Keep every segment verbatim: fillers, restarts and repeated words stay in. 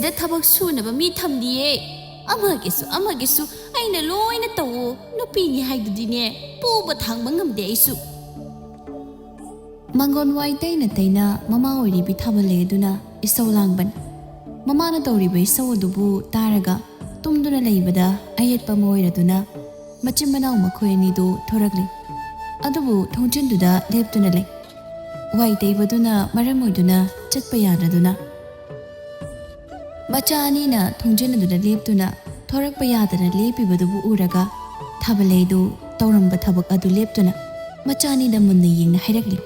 ꯁꯤꯗ ꯊꯕꯛ ꯁꯨꯅꯕ ꯃꯤ ꯊꯝꯗꯤꯌꯦ꯫ ꯑꯃꯒꯤꯁꯨ ꯑꯃꯒꯤꯁꯨ ꯑꯩꯅ ꯂꯣꯏꯅ ꯇꯧꯋꯣ꯫ ꯅꯨꯄꯤꯅꯤ ꯍꯥꯏꯗꯨꯗꯤꯅꯦ, ꯄꯨꯕ ꯊꯥꯡꯕ ꯉꯝꯗꯦ ꯑꯩꯁꯨ꯫ ꯃꯪꯒꯣꯟ ꯋꯥꯏ ꯇꯩꯅ ꯇꯩꯅ ꯃꯃꯥ ꯑꯣꯏꯔꯤꯕꯤ ꯊꯥꯕꯜꯂꯩ ꯑꯗꯨꯅ ꯏꯁꯧ ꯂꯥꯡꯕꯅꯤ꯫ ꯃꯃꯥꯅ ꯇꯧꯔꯤꯕ ꯏꯁꯧ ꯑꯗꯨꯕꯨ ꯇꯥꯔꯒ ꯇꯨꯝꯗꯨꯅ ꯂꯩꯕꯗ ꯑꯌꯦꯠꯄ ꯑꯃ ꯑꯣꯏꯔꯗꯨꯅ ꯃꯆꯤꯟ ꯃꯅꯥꯎ ꯃꯈꯣꯏ ꯑꯅꯤꯗꯨ ꯊꯣꯔꯛꯂꯤ꯫ ꯑꯗꯨꯕꯨ ꯊꯣꯡꯖꯤꯟꯗꯨꯗ ꯂꯦꯞꯇꯨꯅ ꯂꯩ꯫ ꯋꯥꯏ ꯇꯩꯕꯗꯨꯅ ꯃꯔꯝ ꯑꯣꯏꯗꯨꯅ ꯆꯠꯄ ꯌꯥꯗꯗꯨꯅ꯫ ꯃꯆꯥ ꯑꯅꯤꯅ ꯊꯣꯡꯖꯤꯟ ꯑꯗꯨꯗ ꯂꯦꯞꯇꯨꯅ ꯊꯣꯔꯛꯄ ꯌꯥꯗꯅ ꯂꯦꯞꯄꯤꯕꯗꯨꯕꯨ ꯎꯔꯒ ꯊꯥꯕꯜꯂꯩꯗꯨ ꯇꯧꯔꯝꯕ ꯊꯕꯛ ꯑꯗꯨ ꯂꯦꯞꯇꯨꯅ ꯃꯆꯥ ꯑꯅꯤꯗ ꯃꯨꯟꯅ ꯌꯦꯡꯅ ꯍꯥꯏꯔꯛꯂꯤ,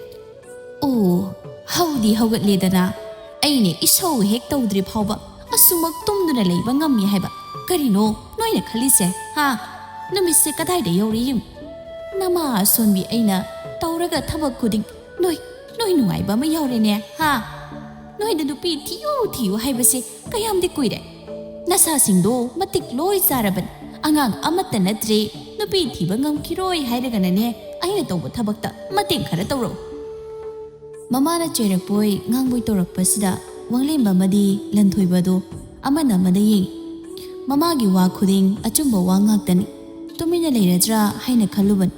"ꯑꯣ, ꯍꯧꯗꯤ ꯍꯧꯒꯠꯂꯦꯗꯅ꯫ ꯑꯩꯅ ꯏꯁꯧ ꯍꯦꯛ ꯇꯧꯗ꯭ꯔꯤ ꯐꯥꯎꯕ ꯑꯁꯨꯃꯛ ꯇꯨꯝꯗꯨꯅ ꯂꯩꯕ ꯉꯝꯃꯤ ꯍꯥꯏꯕ꯫ ꯀꯔꯤꯅꯣ ꯅꯣꯏꯅ ꯈꯜꯂꯤꯁꯦ, ꯍꯥ? ꯅꯨꯃꯤꯠꯁꯦ ꯀꯗꯥꯏꯗ ꯌꯧꯔꯦ ꯌꯦꯡꯉꯨ꯫ ꯅꯃꯥ ꯑꯁꯣꯟꯕꯤ ꯑꯩꯅ ꯇꯧꯔꯒ ꯊꯕꯛ ꯈꯨꯗꯤꯡ ꯅꯣꯏ, ꯅꯣꯏ ꯅꯨꯡꯉꯥꯏꯕ ꯑꯃ ꯌꯥꯎꯔꯦꯅꯦ, ꯍꯥ? ꯅꯣꯏꯗ ꯅꯨꯄꯤ ꯊꯤꯌꯨ ꯊꯤꯌꯨ ꯍꯥꯏꯕꯁꯦ ꯀꯌꯥꯝꯗꯤ ꯀꯨꯏꯔꯦ? ꯅꯁꯥꯁꯤꯡꯗꯣ ꯃꯇꯤꯛ ꯂꯣꯏ ꯆꯥꯔꯕꯅꯤ꯫ ꯑꯉꯥꯡ ꯑꯃꯠꯇ ꯅꯠꯇ꯭ꯔꯦ꯫ ꯅꯨꯄꯤ ꯊꯤꯕ ꯉꯝꯈꯤꯔꯣꯏ ꯍꯥꯏꯔꯒꯅꯅꯦ, ꯑꯩꯅ ꯇꯧꯕ ꯊꯕꯛꯇ ꯃꯇꯦꯡ ꯈꯔ ꯇꯧꯔꯛꯎ꯫" ꯃꯃꯥꯅ ꯆꯩꯔꯛꯄꯣꯏ ꯉꯥꯡꯕꯣꯏ ꯇꯧꯔꯛꯄꯁꯤꯗ ꯋꯥꯡꯂꯦꯝꯕ ꯑꯃꯗꯤ ꯂꯟꯊꯣꯏꯕꯗꯣ ꯑꯃꯅ ꯑꯃꯗ ꯌꯦꯡꯉꯤ꯫ ꯃꯃꯥꯒꯤ ꯋꯥ ꯈꯨꯗꯤꯡ ꯑꯆꯨꯝꯕ ꯋꯥ ꯉꯥꯛꯇꯅꯤ꯫ ꯇꯨꯃꯤꯟꯅ ꯂꯩꯔꯗ꯭ꯔꯥ ꯍꯥꯏꯅ ꯈꯜꯂꯨꯕꯅꯤ꯫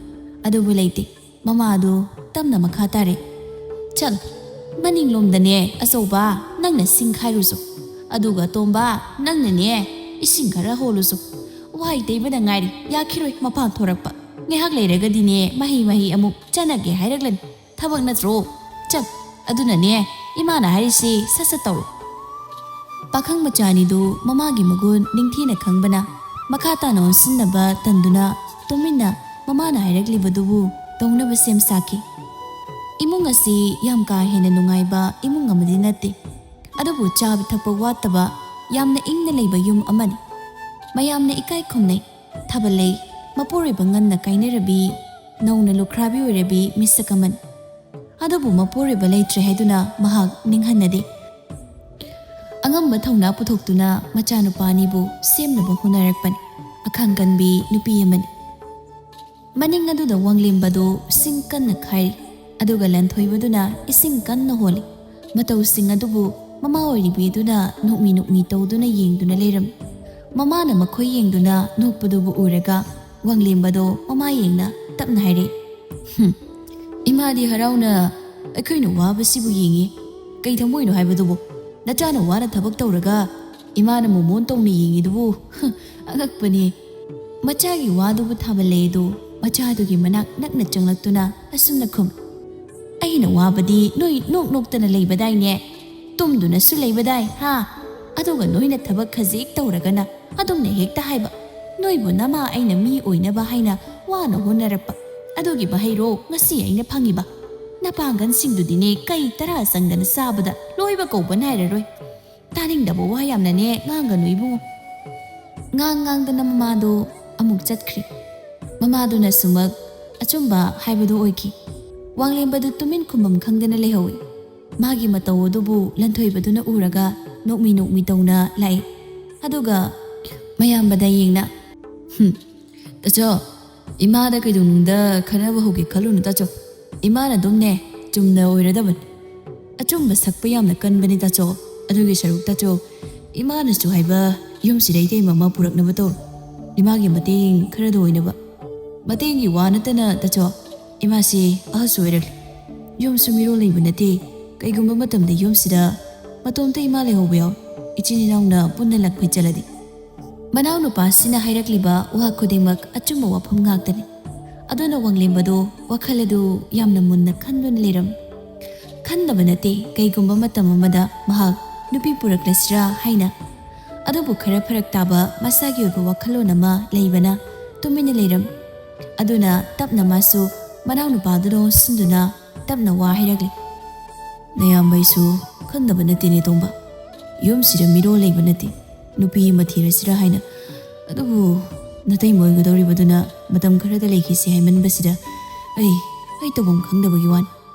ꯑꯗꯨꯕꯨ ꯂꯩꯇꯦ꯫ ꯃꯃꯥꯗꯨ ꯇꯞꯅ ꯃꯈꯥ ꯇꯥꯔꯦ, "ꯆꯠ, ꯃꯅꯤꯡꯂꯣꯝꯗꯅꯦ ꯑꯆꯧꯕ, ꯅꯪꯅ ꯁꯤꯡ ꯈꯥꯏꯔꯨꯁꯨ꯫ ꯑꯗꯨꯒ ꯇꯣꯝꯕ, ꯅꯪꯅꯅꯦ ꯏꯁꯤꯡ ꯈꯔ ꯍꯣꯜꯂꯨꯁꯨ꯫ ꯋꯥꯏ ꯇꯩꯕꯗ ꯉꯥꯏꯔꯤ, ꯌꯥꯈꯤꯔꯣꯏ ꯃꯄꯥꯟ ꯊꯣꯔꯛꯄ꯫ ꯉꯥꯏꯍꯥꯛ ꯂꯩꯔꯒꯗꯤꯅꯦ ꯃꯍꯩ ꯃꯍꯩ ꯑꯃꯨꯛ ꯆꯠꯅꯒꯦ ꯍꯥꯏꯔꯛꯂꯅꯤ꯫ ꯊꯕꯛ ꯅꯠꯇ꯭ꯔꯣ? ꯆꯠ, ꯑꯗꯨꯅꯅꯦ ꯏꯃꯥꯅ ꯍꯥꯏꯔꯤꯁꯤ ꯁꯠ ꯁꯠ ꯇꯧꯔꯣ꯫" ꯄꯥꯈꯪ ꯃꯆꯥ ꯑꯅꯤꯗꯨ ꯃꯃꯥꯒꯤ ꯃꯒꯨꯟ ꯅꯤꯡꯊꯤꯅ ꯈꯪꯕꯅ ꯃꯈꯥ ꯇꯥꯅ ꯑꯣꯟꯁꯤꯟꯅꯕ ꯇꯟꯗꯨꯅ ꯇꯨꯃꯤꯟꯅ ꯃꯃꯥꯅ ꯍꯥꯏꯔꯛꯂꯤꯕꯗꯨꯕꯨ ꯇꯧꯅꯕ ꯁꯦꯝ ꯁꯥꯈꯤ꯫ ꯏꯃꯨꯡ ꯑꯁꯤ ꯌꯥꯝ ꯀꯥ ꯍꯦꯟꯅ ꯅꯨꯡꯉꯥꯏꯕ ꯏꯃꯨꯡ ꯑꯃꯗꯤ ꯅꯠꯇꯦ꯫ ꯑꯗꯨꯕꯨ ꯆꯥꯕ ꯊꯛꯄ ꯋꯥꯠꯇꯕ ꯌꯥꯝꯅ ꯏꯪꯅ ꯂꯩꯕ ꯌꯨꯝ ꯑꯃꯅꯤ꯫ ꯃꯌꯥꯝꯅ ꯏꯀꯥꯏ ꯈꯨꯝꯅꯩ꯫ ꯊꯥꯕꯜꯂꯩ, ꯃꯄꯨꯔꯣꯏꯕ ꯉꯟꯅ ꯀꯥꯏꯅꯔꯕꯤ, ꯅꯧꯅ ꯂꯨꯈ꯭ꯔꯥꯕꯤ ꯑꯣꯏꯔꯕꯤ ꯃꯤꯁꯛ ꯑꯃꯅꯤ꯫ ꯑꯗꯨꯕꯨ ꯃꯄꯨꯔꯣꯏꯕ ꯂꯩꯇ꯭ꯔꯦ ꯍꯥꯏꯗꯨꯅ ꯃꯍꯥꯛ ꯅꯤꯡꯍꯟꯅꯗꯦ꯫ ꯑꯉꯝꯕ ꯊꯧꯅꯥ ꯄꯨꯊꯣꯛꯇꯨꯅ ꯃꯆꯥꯅꯨꯄꯥ ꯑꯅꯤꯕꯨ ꯁꯦꯝꯅꯕ ꯍꯣꯠꯅꯔꯛꯄꯅꯤ꯫ ꯑꯈꯥꯡ ꯀꯟꯕꯤ ꯅꯨꯄꯤ ꯑꯃꯅꯤ꯫ ꯃꯅꯤꯡ ꯑꯗꯨꯗ ꯋꯥꯡꯂꯦꯝꯕꯗꯨ ꯁꯤꯡ ꯀꯟꯅ ꯈꯥꯏꯔꯤ, ꯑꯗꯨꯒ ꯂꯟꯊꯣꯏꯕꯗꯨꯅ ꯏꯁꯤꯡ ꯀꯟꯅ ꯍꯣꯜꯂꯤ꯫ ꯃꯇꯧꯁꯤꯡ ꯑꯗꯨꯕꯨ ꯃꯃꯥ ꯑꯣꯏꯔꯤꯕꯤ ꯑꯗꯨꯅ ꯅꯣꯛꯃꯤ ꯅꯣꯛꯃꯤ ꯇꯧꯗꯨꯅ ꯌꯦꯡꯗꯨꯅ ꯂꯩꯔꯝꯃꯤ꯫ ꯃꯃꯥꯅ ꯃꯈꯣꯏ ꯌꯦꯡꯗꯨꯅ ꯅꯣꯛꯄꯗꯨꯕꯨ ꯎꯔꯒ ꯋꯥꯡꯂꯦꯝꯕꯗꯣ ꯃꯃꯥ ꯌꯦꯡꯅ ꯇꯞꯅ ꯍꯥꯏꯔꯛꯏ, "ꯍꯨꯝ, ꯏꯃꯥꯗꯤ ꯍꯔꯥꯎꯅ ꯑꯩꯈꯣꯏꯅ ꯋꯥꯕꯁꯤꯕꯨ ꯌꯦꯡꯉꯤ꯫ ꯀꯩ ꯊꯃꯣꯏꯅꯣ ꯍꯥꯏꯕꯗꯨꯕꯨ? ꯅꯆꯥꯅ ꯋꯥꯅ ꯊꯕꯛ ꯇꯧꯔꯒ ꯏꯃꯥꯅ ꯃꯣꯃꯣꯟ ꯇꯧꯅ ꯌꯦꯡꯉꯤꯗꯨꯕꯨ, ꯍꯨꯝ, ꯑꯉꯛꯄꯅꯤ꯫" ꯃꯆꯥꯒꯤ ꯋꯥꯗꯨꯕꯨ ꯊꯥꯕꯜꯂꯦ ꯑꯗꯨ ꯃꯆꯥꯗꯨꯒꯤ ꯃꯅꯥꯛ ꯅꯛꯅ ꯆꯪꯂꯛꯇꯨꯅ ꯑꯁꯨꯝꯅ ꯈꯨꯝ, "ꯑꯩꯅ ꯋꯥꯕꯗꯤ ꯅꯣꯏ ꯅꯣꯛ ꯅꯣꯛꯇꯅ ꯂꯩꯕꯗꯥꯏꯅꯦ? ꯇꯨꯝꯗꯨꯅꯁꯨ ꯂꯩꯕꯗꯥꯏ, ꯍꯥ? ꯑꯗꯨꯒ ꯅꯣꯏꯅ ꯊꯕꯛ ꯈꯖꯤꯛ ꯇꯧꯔꯒꯅ ꯑꯗꯨꯝꯅ ꯍꯦꯛꯇ ꯍꯥꯏꯕ꯫ ꯅꯣꯏꯕꯨ ꯅꯃꯥ ꯑꯩꯅ ꯃꯤ ꯑꯣꯏꯅꯕ ꯍꯥꯏꯅ ꯋꯥꯅ ꯍꯣꯠꯅꯔꯛꯄ꯫ ꯑꯗꯨꯒꯤ ꯃꯍꯩꯔꯣ ꯉꯁꯤ ꯑꯩꯅ ꯐꯪꯉꯤꯕ? ꯅꯄꯥꯡꯒꯜꯁꯤꯡꯗꯨꯗꯤꯅꯦ ꯀꯩ ꯇꯔꯥ ꯆꯪꯗꯅ ꯆꯥꯕꯗ ꯂꯣꯏꯕ ꯀꯧꯕ ꯅꯥꯏꯔꯔꯣꯏ꯫ ꯇꯥꯅꯤꯡꯗꯕ ꯋꯥ ꯌꯥꯝꯅꯅꯦ ꯉꯥꯡꯒꯅꯨ ꯏꯕꯨꯡꯉꯣ꯫" ꯉꯥꯡ ꯉꯥꯡꯗꯅ ꯃꯃꯥꯗꯣ ꯑꯃꯨꯛ ꯆꯠꯈ꯭ꯔꯦ꯫ ꯃꯃꯥꯗꯨꯅ ꯁꯨꯃꯛ ꯑꯆꯨꯝꯕ ꯍꯥꯏꯕꯗꯨ ꯑꯣꯏꯈꯤ꯫ ꯋꯥꯡꯂꯦꯝꯕꯗꯨ ꯇꯨꯃꯤꯟ ꯈꯨꯝꯐꯝ ꯈꯪꯗꯅ ꯂꯩꯍꯧꯏ꯫ ꯃꯥꯒꯤ ꯃꯇꯧ ꯑꯗꯨꯕꯨ ꯂꯟꯊꯣꯏꯕꯗꯨꯅ ꯎꯔꯒ ꯅꯣꯛꯃꯤ ꯅꯣꯛꯃꯤ ꯇꯧꯅ ꯂꯥꯛꯏ꯫ ꯑꯗꯨꯒ ꯃꯌꯥꯝꯕꯗ ꯌꯦꯡꯅ, "ꯍꯨꯝ, ꯇꯥꯆꯧ, ꯏꯃꯥꯗ ꯀꯩꯗꯧꯅꯨꯡꯗ ꯈꯟꯅꯕ ꯍꯧꯒꯦ ꯈꯜꯂꯨꯅꯨ ꯇꯥꯆꯧ꯫ ꯏꯃꯥꯅ ꯑꯗꯨꯝꯅꯦ ꯆꯨꯝꯅ ꯑꯣꯏꯔꯗꯕꯅꯤ꯫ ꯑꯆꯨꯝꯕ ꯁꯛꯄ ꯌꯥꯝꯅ ꯀꯟꯕꯅꯤ ꯇꯥꯆꯧ꯫ ꯑꯗꯨꯒꯤ ꯁꯔꯨꯛ ꯇꯥꯆꯧ, ꯏꯃꯥꯅꯁꯨ ꯍꯥꯏꯕ ꯌꯨꯝꯁꯤꯗ ꯏꯇꯩꯃ ꯑꯃ ꯄꯨꯔꯛꯅꯕ ꯇꯧꯔꯣ꯫ ꯏꯃꯥꯒꯤ ꯃꯇꯦꯡ ꯈꯔꯗ ꯑꯣꯏꯅꯕ꯫" "ꯃꯇꯦꯡꯒꯤ ꯋꯥ ꯅꯠꯇꯅ ꯇꯥꯆꯧ, ꯏꯃꯥꯁꯤ ꯑꯍꯜꯁꯨ ꯑꯣꯏꯔꯛꯂꯦ꯫ ꯌꯨꯝꯁꯨ ꯃꯤꯔꯣꯜ ꯂꯩꯕ ꯅꯠꯇꯦ꯫ ꯀꯩꯒꯨꯝꯕ ꯃꯇꯝꯗ ꯌꯨꯝꯁꯤꯗ ꯃꯇꯣꯝꯇ ꯏꯃꯥ ꯂꯩꯍꯧꯕ ꯌꯥꯎ꯫ ꯏꯆꯤꯟ ꯏꯅꯥꯎꯅ ꯄꯨꯟꯅ ꯂꯥꯛꯄꯤ ꯆꯠꯂꯗꯤ꯫" ꯃꯅꯥꯎꯅꯨꯄꯥꯁꯤꯅ ꯍꯥꯏꯔꯛꯂꯤꯕ ꯋꯥ ꯈꯨꯗꯤꯡꯃꯛ ꯑꯆꯨꯝꯕ ꯋꯥꯐꯝ ꯉꯥꯛꯇꯅꯤ꯫ ꯑꯗꯨꯅ ꯋꯥꯡꯂꯦꯝꯕꯗꯨ ꯋꯥꯈꯜ ꯑꯗꯨ ꯌꯥꯝꯅ ꯃꯨꯟꯅ ꯈꯟꯗꯨꯅ ꯂꯩꯔꯝꯃꯤ꯫ ꯈꯟꯗꯕ ꯅꯠꯇꯦ, ꯀꯩꯒꯨꯝꯕ ꯃꯇꯝ ꯑꯃꯗ ꯃꯍꯥꯛ ꯅꯨꯄꯤ ꯄꯨꯔꯛꯂꯁꯤꯔꯥ ꯍꯥꯏꯅ꯫ ꯑꯗꯨꯕꯨ ꯈꯔ ꯐꯔꯛ ꯇꯥꯕ ꯃꯁꯥꯒꯤ ꯑꯣꯏꯕ ꯋꯥꯈꯜꯂꯣꯟ ꯑꯃ ꯂꯩꯕꯅ ꯇꯨꯃꯤꯟꯅ ꯂꯩꯔꯝꯃꯤ꯫ ꯑꯗꯨꯅ ꯇꯞꯅ ꯃꯥꯁꯨ ꯃꯅꯥꯎꯅꯨꯄꯥꯗꯨꯗ ꯑꯣꯟꯁꯤꯟꯗꯨꯅ ꯇꯞꯅ ꯋꯥ ꯍꯥꯏꯔꯛꯂꯤ꯫ "ꯅꯌꯥꯝꯕꯩꯁꯨ ꯈꯟꯗꯕ ꯅꯠꯇꯦꯅꯦ ꯇꯣꯝꯕ꯫ ꯌꯨꯝꯁꯤꯗ ꯃꯤꯔꯣꯜ ꯂꯩꯕ ꯅꯠꯇꯦ꯫ ꯅꯨꯄꯤ ꯑꯃ ꯊꯤꯔꯁꯤꯔꯥ ꯍꯥꯏꯅ꯫ ꯑꯗꯨꯕꯨ ꯅꯇꯩꯃ ꯑꯣꯏꯒꯗꯧꯔꯤꯕꯗꯨꯅ ꯃꯇꯝ ꯈꯔꯗ ꯂꯩꯈꯤꯁꯤ ꯍꯥꯏꯃꯟꯕꯁꯤꯗ ꯑꯩ, ꯑꯩ ꯇꯧꯐꯝ ꯈꯪꯗꯕꯒꯤ ꯋꯥꯅꯤ꯫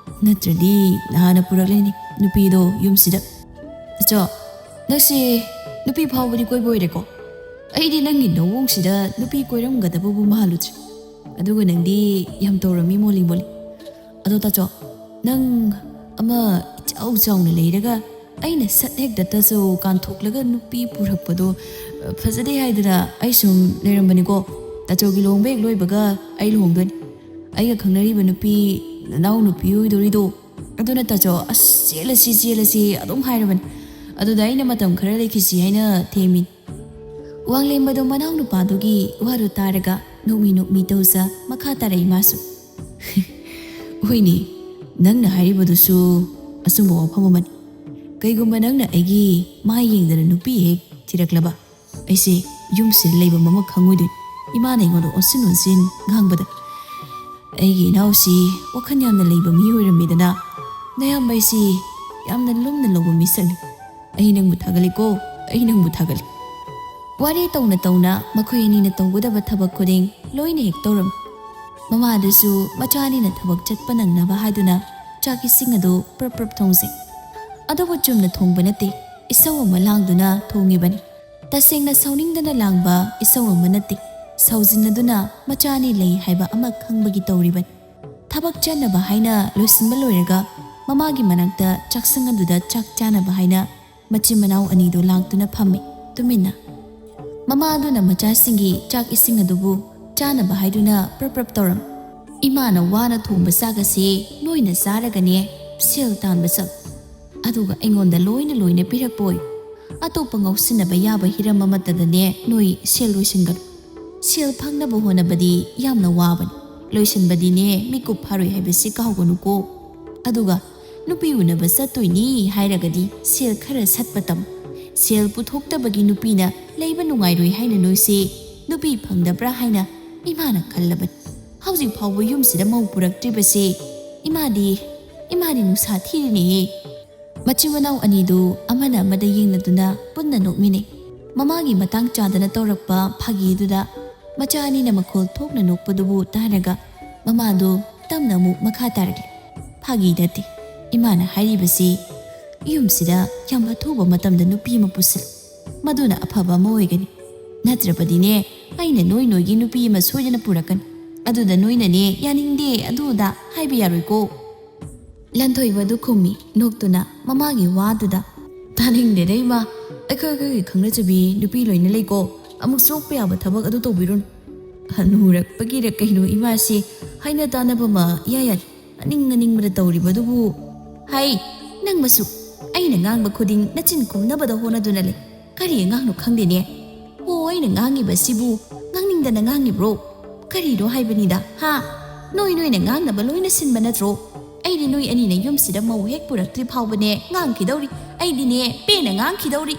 ꯅꯠꯇ꯭ꯔꯗꯤ ꯅꯍꯥꯟꯅ ꯄꯨꯔꯛꯂꯅꯤ ꯅꯨꯄꯤꯗꯣ ꯌꯨꯝꯁꯤꯗ꯫" "ꯑꯆꯣ, ꯅꯪꯁꯦ ꯅꯨꯄꯤ ꯐꯥꯎꯕꯗꯤ ꯀꯣꯏꯕ ꯑꯣꯏꯔꯦꯀꯣ? ꯑꯩꯗꯤ ꯅꯪꯒꯤ ꯅꯑꯣꯡꯁꯤꯗ ꯅꯨꯄꯤ ꯀꯣꯏꯔꯝꯒꯗꯕꯕꯨ ꯃꯥꯜꯂꯨꯗ꯭ꯔꯦ꯫ ꯑꯗꯨꯒ ꯅꯪꯗꯤ ꯌꯥꯝ ꯇꯧꯔꯝꯃꯤ ꯃꯣꯂꯤ ꯃꯣꯂꯤ꯫ ꯑꯗꯣ ꯇꯥꯆꯧ, ꯅꯪ ꯑꯃ ꯏꯆꯥꯎ ꯆꯥꯎꯅ ꯂꯩꯔꯒ ꯑꯩꯅ ꯁꯠ ꯍꯦꯛꯇ ꯇꯥꯆꯧ ꯀꯥꯟꯊꯣꯛꯂꯒ ꯅꯨꯄꯤ ꯄꯨꯔꯛꯄꯗꯣ, ꯑ, ꯐꯖꯗꯦ ꯍꯥꯏꯗꯅ ꯑꯩ ꯁꯨꯝ ꯂꯩꯔꯝꯕꯅꯤꯀꯣ꯫ ꯇꯥꯆꯧꯒꯤ ꯂꯨꯍꯣꯡꯕ ꯍꯦꯛ ꯂꯣꯏꯕꯒ ꯑꯩ ꯂꯨꯍꯣꯡꯗꯣꯏꯅꯤ꯫ ꯑꯩꯒ ꯈꯪꯅꯔꯤꯕ ꯅꯨꯄꯤ, ꯅꯅꯥꯎ ꯅꯨꯄꯤ ꯑꯣꯏꯗꯣꯔꯤꯗꯣ, ꯑꯗꯨꯅ ꯇꯥꯆꯧ, "ꯑꯁ, ꯆꯦꯜꯂꯁꯤ, ꯆꯦꯜꯂꯁꯤ" ꯑꯗꯨꯝ ꯍꯥꯏꯔꯕꯅꯤ꯫ ꯑꯗꯨꯗ ꯑꯩꯅ ꯃꯇꯝ ꯈꯔ ꯂꯩꯈꯤꯁꯤ ꯍꯥꯏꯅ ꯊꯦꯝꯃꯤ꯫ ꯋꯥꯡꯂꯦꯝꯕꯗꯣ ꯃꯅꯥꯎ ꯅꯨꯄꯥꯗꯨꯒꯤ ꯋꯥꯗꯨ ꯇꯥꯔꯒ ꯅꯣꯛꯃꯤ ꯅꯣꯛꯃꯤ ꯇꯧꯖ ꯃꯈꯥ ꯇꯥꯔꯛꯏ ꯃꯥꯁꯨ꯫ "ꯍꯣꯏꯅꯦ, ꯅꯪꯅ ꯍꯥꯏꯔꯤꯕꯗꯨꯁꯨ ꯑꯆꯨꯝꯕ ꯋꯥꯐꯝ ꯑꯃꯅꯤ꯫ ꯀꯩꯒꯨꯝꯕ ꯅꯪꯅ ꯑꯩꯒꯤ ꯃꯥꯏ ꯌꯦꯡꯗꯅ ꯅꯨꯄꯤ ꯍꯦꯛ ꯊꯤꯔꯛꯂꯕ, ꯑꯩꯁꯦ ꯌꯨꯝꯁꯤꯗ ꯂꯩꯕ ꯑꯃ ꯈꯪꯉꯣꯏꯗꯣꯏꯅꯤ", ꯏꯃꯥꯅ ꯑꯩꯉꯣꯟꯗ ꯑꯣꯟꯁꯤꯟ ꯑꯣꯟꯁꯤꯟ ꯉꯥꯡꯕꯗ꯫ "ꯑꯩꯒꯤ ꯏꯅꯥꯎꯁꯤ ꯋꯥꯈꯜ ꯌꯥꯝꯅ ꯂꯩꯕ ꯃꯤ ꯑꯣꯏꯔꯝꯃꯤꯗꯅ, ꯅꯌꯥꯝꯕ ꯑꯩꯁꯤ ꯌꯥꯝꯅ ꯂꯨꯝꯅ ꯂꯧꯕ ꯃꯤꯁꯛꯅꯤ꯫ ꯑꯩ ꯅꯪꯕꯨ ꯊꯥꯒꯠꯂꯤꯀꯣ, ꯑꯩ ꯅꯪꯕꯨ ꯊꯥꯒꯠꯂꯤ"꯫ ꯋꯥꯔꯤ ꯇꯧꯅ ꯇꯧꯅ ꯃꯈꯣꯏ ꯑꯅꯤꯅ ꯇꯧꯒꯗꯕ ꯊꯕꯛ ꯈꯨꯗꯤꯡ ꯂꯣꯏꯅ ꯍꯦꯛ ꯇꯧꯔꯝꯃꯤ꯫ ꯃꯃꯥꯗꯨꯁꯨ ꯃꯆꯥ ꯑꯅꯤꯅ ꯊꯕꯛ ꯆꯠꯄ ꯅꯪꯅꯕ ꯍꯥꯏꯗꯨꯅ ꯆꯥꯛ ꯏꯁꯤꯡ ꯑꯗꯨ ꯄ꯭ꯔꯞ ꯄ꯭ꯔꯞ ꯊꯣꯡꯖꯩ꯫ ꯑꯗꯨꯕꯨ ꯆꯨꯝꯅ ꯊꯣꯡꯕ ꯅꯠꯇꯦ, ꯏꯁꯧ ꯑꯃ ꯂꯥꯡꯗꯨꯅ ꯊꯣꯡꯉꯤꯕꯅꯤ꯫ ꯇꯁꯦꯡꯅ ꯁꯥꯎꯅꯤꯡꯗꯅ ꯂꯥꯡꯕ ꯏꯁꯧ ꯑꯃ ꯅꯠꯇꯦ, ꯁꯥꯎꯖꯤꯟꯅꯗꯨꯅ ꯃꯆꯥ ꯑꯅꯤ ꯂꯩ ꯍꯥꯏꯕ ꯑꯃ ꯈꯪꯕꯒꯤ ꯇꯧꯔꯤꯕꯅꯤ꯫ ꯊꯕꯛ ꯆꯠꯅꯕ ꯍꯥꯏꯅ ꯂꯣꯏꯁꯤꯟꯕ ꯂꯣꯏꯔꯒ ꯃꯃꯥꯒꯤ ꯃꯅꯥꯛꯇ ꯆꯥꯛꯁꯪ ꯑꯗꯨꯗ ꯆꯥꯛ ꯆꯥꯅꯕ ꯍꯥꯏꯅ ꯃꯆꯤꯟ ꯃꯅꯥꯎ ꯑꯅꯤꯗꯨ ꯂꯥꯛꯇꯨꯅ ꯐꯝꯃꯤ ꯇꯨꯃꯤꯟꯅ꯫ ꯃꯃꯥ ꯑꯗꯨꯅ ꯃꯆꯥꯁꯤꯡꯒꯤ ꯆꯥꯛ ꯏꯁꯤꯡ ꯑꯗꯨꯕꯨ ꯆꯥꯅꯕ ꯍꯥꯏꯗꯨꯅ ꯄ꯭ꯔꯞ ꯄ꯭ꯔꯞ ꯇꯧꯔꯝꯃꯤ꯫ "ꯏꯃꯥꯅ ꯋꯥꯅ ꯊꯣꯡꯕ ꯆꯥꯛ ꯑꯁꯤ ꯅꯣꯏꯅ ꯆꯥꯔꯒꯅꯦ ꯁꯦꯜ ꯇꯥꯟꯕ ꯆꯠꯂꯨ꯫ ꯑꯗꯨꯒ ꯑꯩꯉꯣꯟꯗ ꯂꯣꯏꯅ ꯂꯣꯏꯅ ꯄꯤꯔꯛꯄ ꯑꯣꯏꯌꯨ꯫ ꯑꯇꯣꯞꯄ ꯉꯥꯎꯁꯤꯟꯅꯕ ꯌꯥꯕ ꯍꯤꯔꯝ ꯑꯃꯠꯇꯗꯅꯦ ꯅꯣꯏ ꯁꯦꯜ ꯂꯣꯏꯁꯤꯟꯒꯅꯨ꯫ ꯁꯦꯜ ꯐꯪꯅꯕ ꯍꯣꯠꯅꯕꯗꯤ ꯌꯥꯝꯅ ꯋꯥꯕꯅꯤ꯫ ꯂꯣꯏꯁꯤꯟꯕꯗꯤꯅꯦ ꯃꯤꯀꯨꯞ ꯐꯥꯔꯣꯏ ꯍꯥꯏꯕꯁꯤ ꯀꯥꯎꯒꯅꯨꯀꯣ꯫ ꯑꯗꯨꯒ ꯅꯨꯄꯤ ꯎꯅꯕ ꯆꯠꯇꯣꯏꯅꯤ ꯍꯥꯏꯔꯒꯗꯤ ꯁꯦꯜ ꯈꯔ ꯁꯠꯄ ꯇꯝꯃꯨ꯫ ꯁꯦꯜ ꯄꯨꯊꯣꯛꯇꯕꯒꯤ ꯅꯨꯄꯤꯅ ꯂꯩꯕ ꯅꯨꯡꯉꯥꯏꯔꯣꯏ ꯍꯥꯏꯅ ꯅꯣꯏꯁꯦ ꯅꯨꯄꯤ ꯐꯪꯗꯕ꯭ꯔꯥ ꯍꯥꯏꯅ ꯏꯃꯥꯅ ꯈꯜꯂꯕꯅꯤ꯫ ꯍꯧꯖꯤꯛ ꯐꯥꯎꯕ ꯌꯨꯝꯁꯤꯗ ꯃꯧ ꯄꯨꯔꯛꯇ꯭ꯔꯤꯕꯁꯦ ꯏꯃꯥꯗꯤ, ꯏꯃꯥꯗꯤ ꯅꯨꯡꯁꯥ ꯊꯤꯔꯤꯅꯦꯍꯦ"꯫ ꯃꯆꯤꯟ ꯃꯅꯥꯎ ꯑꯅꯤꯗꯨ ꯑꯃꯅ ꯑꯃꯗ ꯌꯦꯡꯅꯗꯨꯅ ꯄꯨꯟꯅ ꯅꯣꯛꯃꯤꯟꯅꯩ꯫ ꯃꯃꯥꯒꯤ ꯃꯇꯥꯡ ꯆꯥꯗꯅ ꯇꯧꯔꯛꯄ ꯐꯥꯒꯤꯗꯨꯗ ꯃꯆꯥ ꯑꯅꯤꯅ ꯃꯈꯣꯜ ꯊꯣꯛꯅ ꯅꯣꯛꯄꯗꯨꯕꯨ ꯇꯥꯔꯒ ꯃꯃꯥꯗꯨ ꯇꯞꯅ ꯑꯃꯨꯛ ꯃꯈꯥ ꯇꯥꯔꯛꯂꯤ꯫ "ꯐꯥꯒꯤ ꯅꯠꯇꯦ꯫ ꯏꯃꯥꯅ ꯍꯥꯏꯔꯤꯕꯁꯤ ꯌꯨꯝꯁꯤꯗ ꯌꯥꯝ ꯑꯊꯨꯕ ꯃꯇꯝꯗ ꯅꯨꯄꯤ ꯑꯃ ꯄꯨꯁꯤꯜꯂꯨ꯫ ꯃꯗꯨꯅ ꯑꯐꯕ ꯑꯃ ꯑꯣꯏꯒꯅꯤ꯫ ꯅꯠꯇ꯭ꯔꯕꯗꯤꯅꯦ, ꯑꯩꯅ ꯅꯣꯏ ꯅꯣꯏꯒꯤ ꯅꯨꯄꯤ ꯑꯃ ꯁꯣꯏꯗꯅ ꯄꯨꯔꯛꯀꯅꯤ꯫ ꯑꯗꯨꯗ ꯅꯣꯏꯅꯅꯦ ꯌꯥꯅꯤꯡꯗꯦ ꯑꯗꯨ ꯑꯗꯥ ꯍꯥꯏꯕ ꯌꯥꯔꯣꯏꯀꯣ"꯫ ꯂꯟꯊꯣꯏꯕꯗꯨ ꯈꯨꯝꯃꯤ ꯅꯣꯛꯇꯨꯅ ꯃꯃꯥꯒꯤ ꯋꯥꯗꯨꯗ꯫ ꯇꯥꯅꯤꯡꯗꯦꯗ ꯏꯃꯥ, ꯑꯩꯈꯣꯏ ꯑꯩꯈꯣꯏꯒꯤ ꯈꯪꯅꯖꯕꯤ ꯅꯨꯄꯤ ꯂꯣꯏꯅ ꯂꯩꯀꯣ, ꯑꯃꯨꯛ ꯆꯣꯛꯄ ꯌꯥꯕ ꯊꯕꯛ ꯑꯗꯨ ꯇꯧꯕꯤꯔꯨꯅꯨ꯫ ꯍꯅꯨꯔꯛꯄꯒꯤꯔ ꯀꯩꯅꯣ ꯏꯃꯥꯁꯤ ꯍꯥꯏꯅ ꯇꯥꯅꯕ ꯑꯃ ꯏꯌꯥ ꯌꯥꯗꯦ꯫ ꯑꯅꯤꯡ ꯑꯅꯤꯡꯕꯗ ꯇꯧꯔꯤꯕꯗꯨꯕꯨ꯫ ꯍꯩ, ꯅꯪ ꯃꯁꯨ ꯑꯩꯅ ꯉꯥꯡꯕ ꯈꯨꯗꯤꯡ ꯅꯆꯤꯟ ꯈꯨꯝꯅꯕꯗ ꯍꯣꯠꯅꯗꯨꯅ ꯂꯩ꯫ ꯀꯔꯤ ꯑꯉꯥꯡꯅꯣ ꯈꯪꯗꯦꯅꯦ꯫ ꯑꯣ, ꯑꯩꯅ ꯉꯥꯡꯉꯤꯕꯁꯤꯕꯨ ꯉꯥꯡꯅꯤꯡꯗꯅ ꯉꯥꯡꯉꯤꯕ꯭ꯔꯣ? ꯀꯔꯤꯅꯣ ꯍꯥꯏꯕꯅꯤꯗ, ꯍꯥ? ꯅꯣꯏ ꯅꯣꯏꯅ ꯉꯥꯡꯅꯕ ꯂꯣꯏꯅ ꯁꯤꯟꯕ ꯅꯠꯇ꯭ꯔꯣ? ꯑꯩꯗꯤ ꯅꯣꯏ ꯑꯅꯤꯅ ꯌꯨꯝꯁꯤꯗ ꯃꯧ ꯍꯦꯛ ꯄꯨꯔꯛꯇ꯭ꯔꯤ ꯐꯥꯎꯕꯅꯦ ꯉꯥꯡꯈꯤꯗꯧꯔꯤ꯫ ꯑꯩꯗꯤꯅꯦ ꯄꯦꯟꯅ ꯉꯥꯡꯈꯤꯗꯧꯔꯤ꯫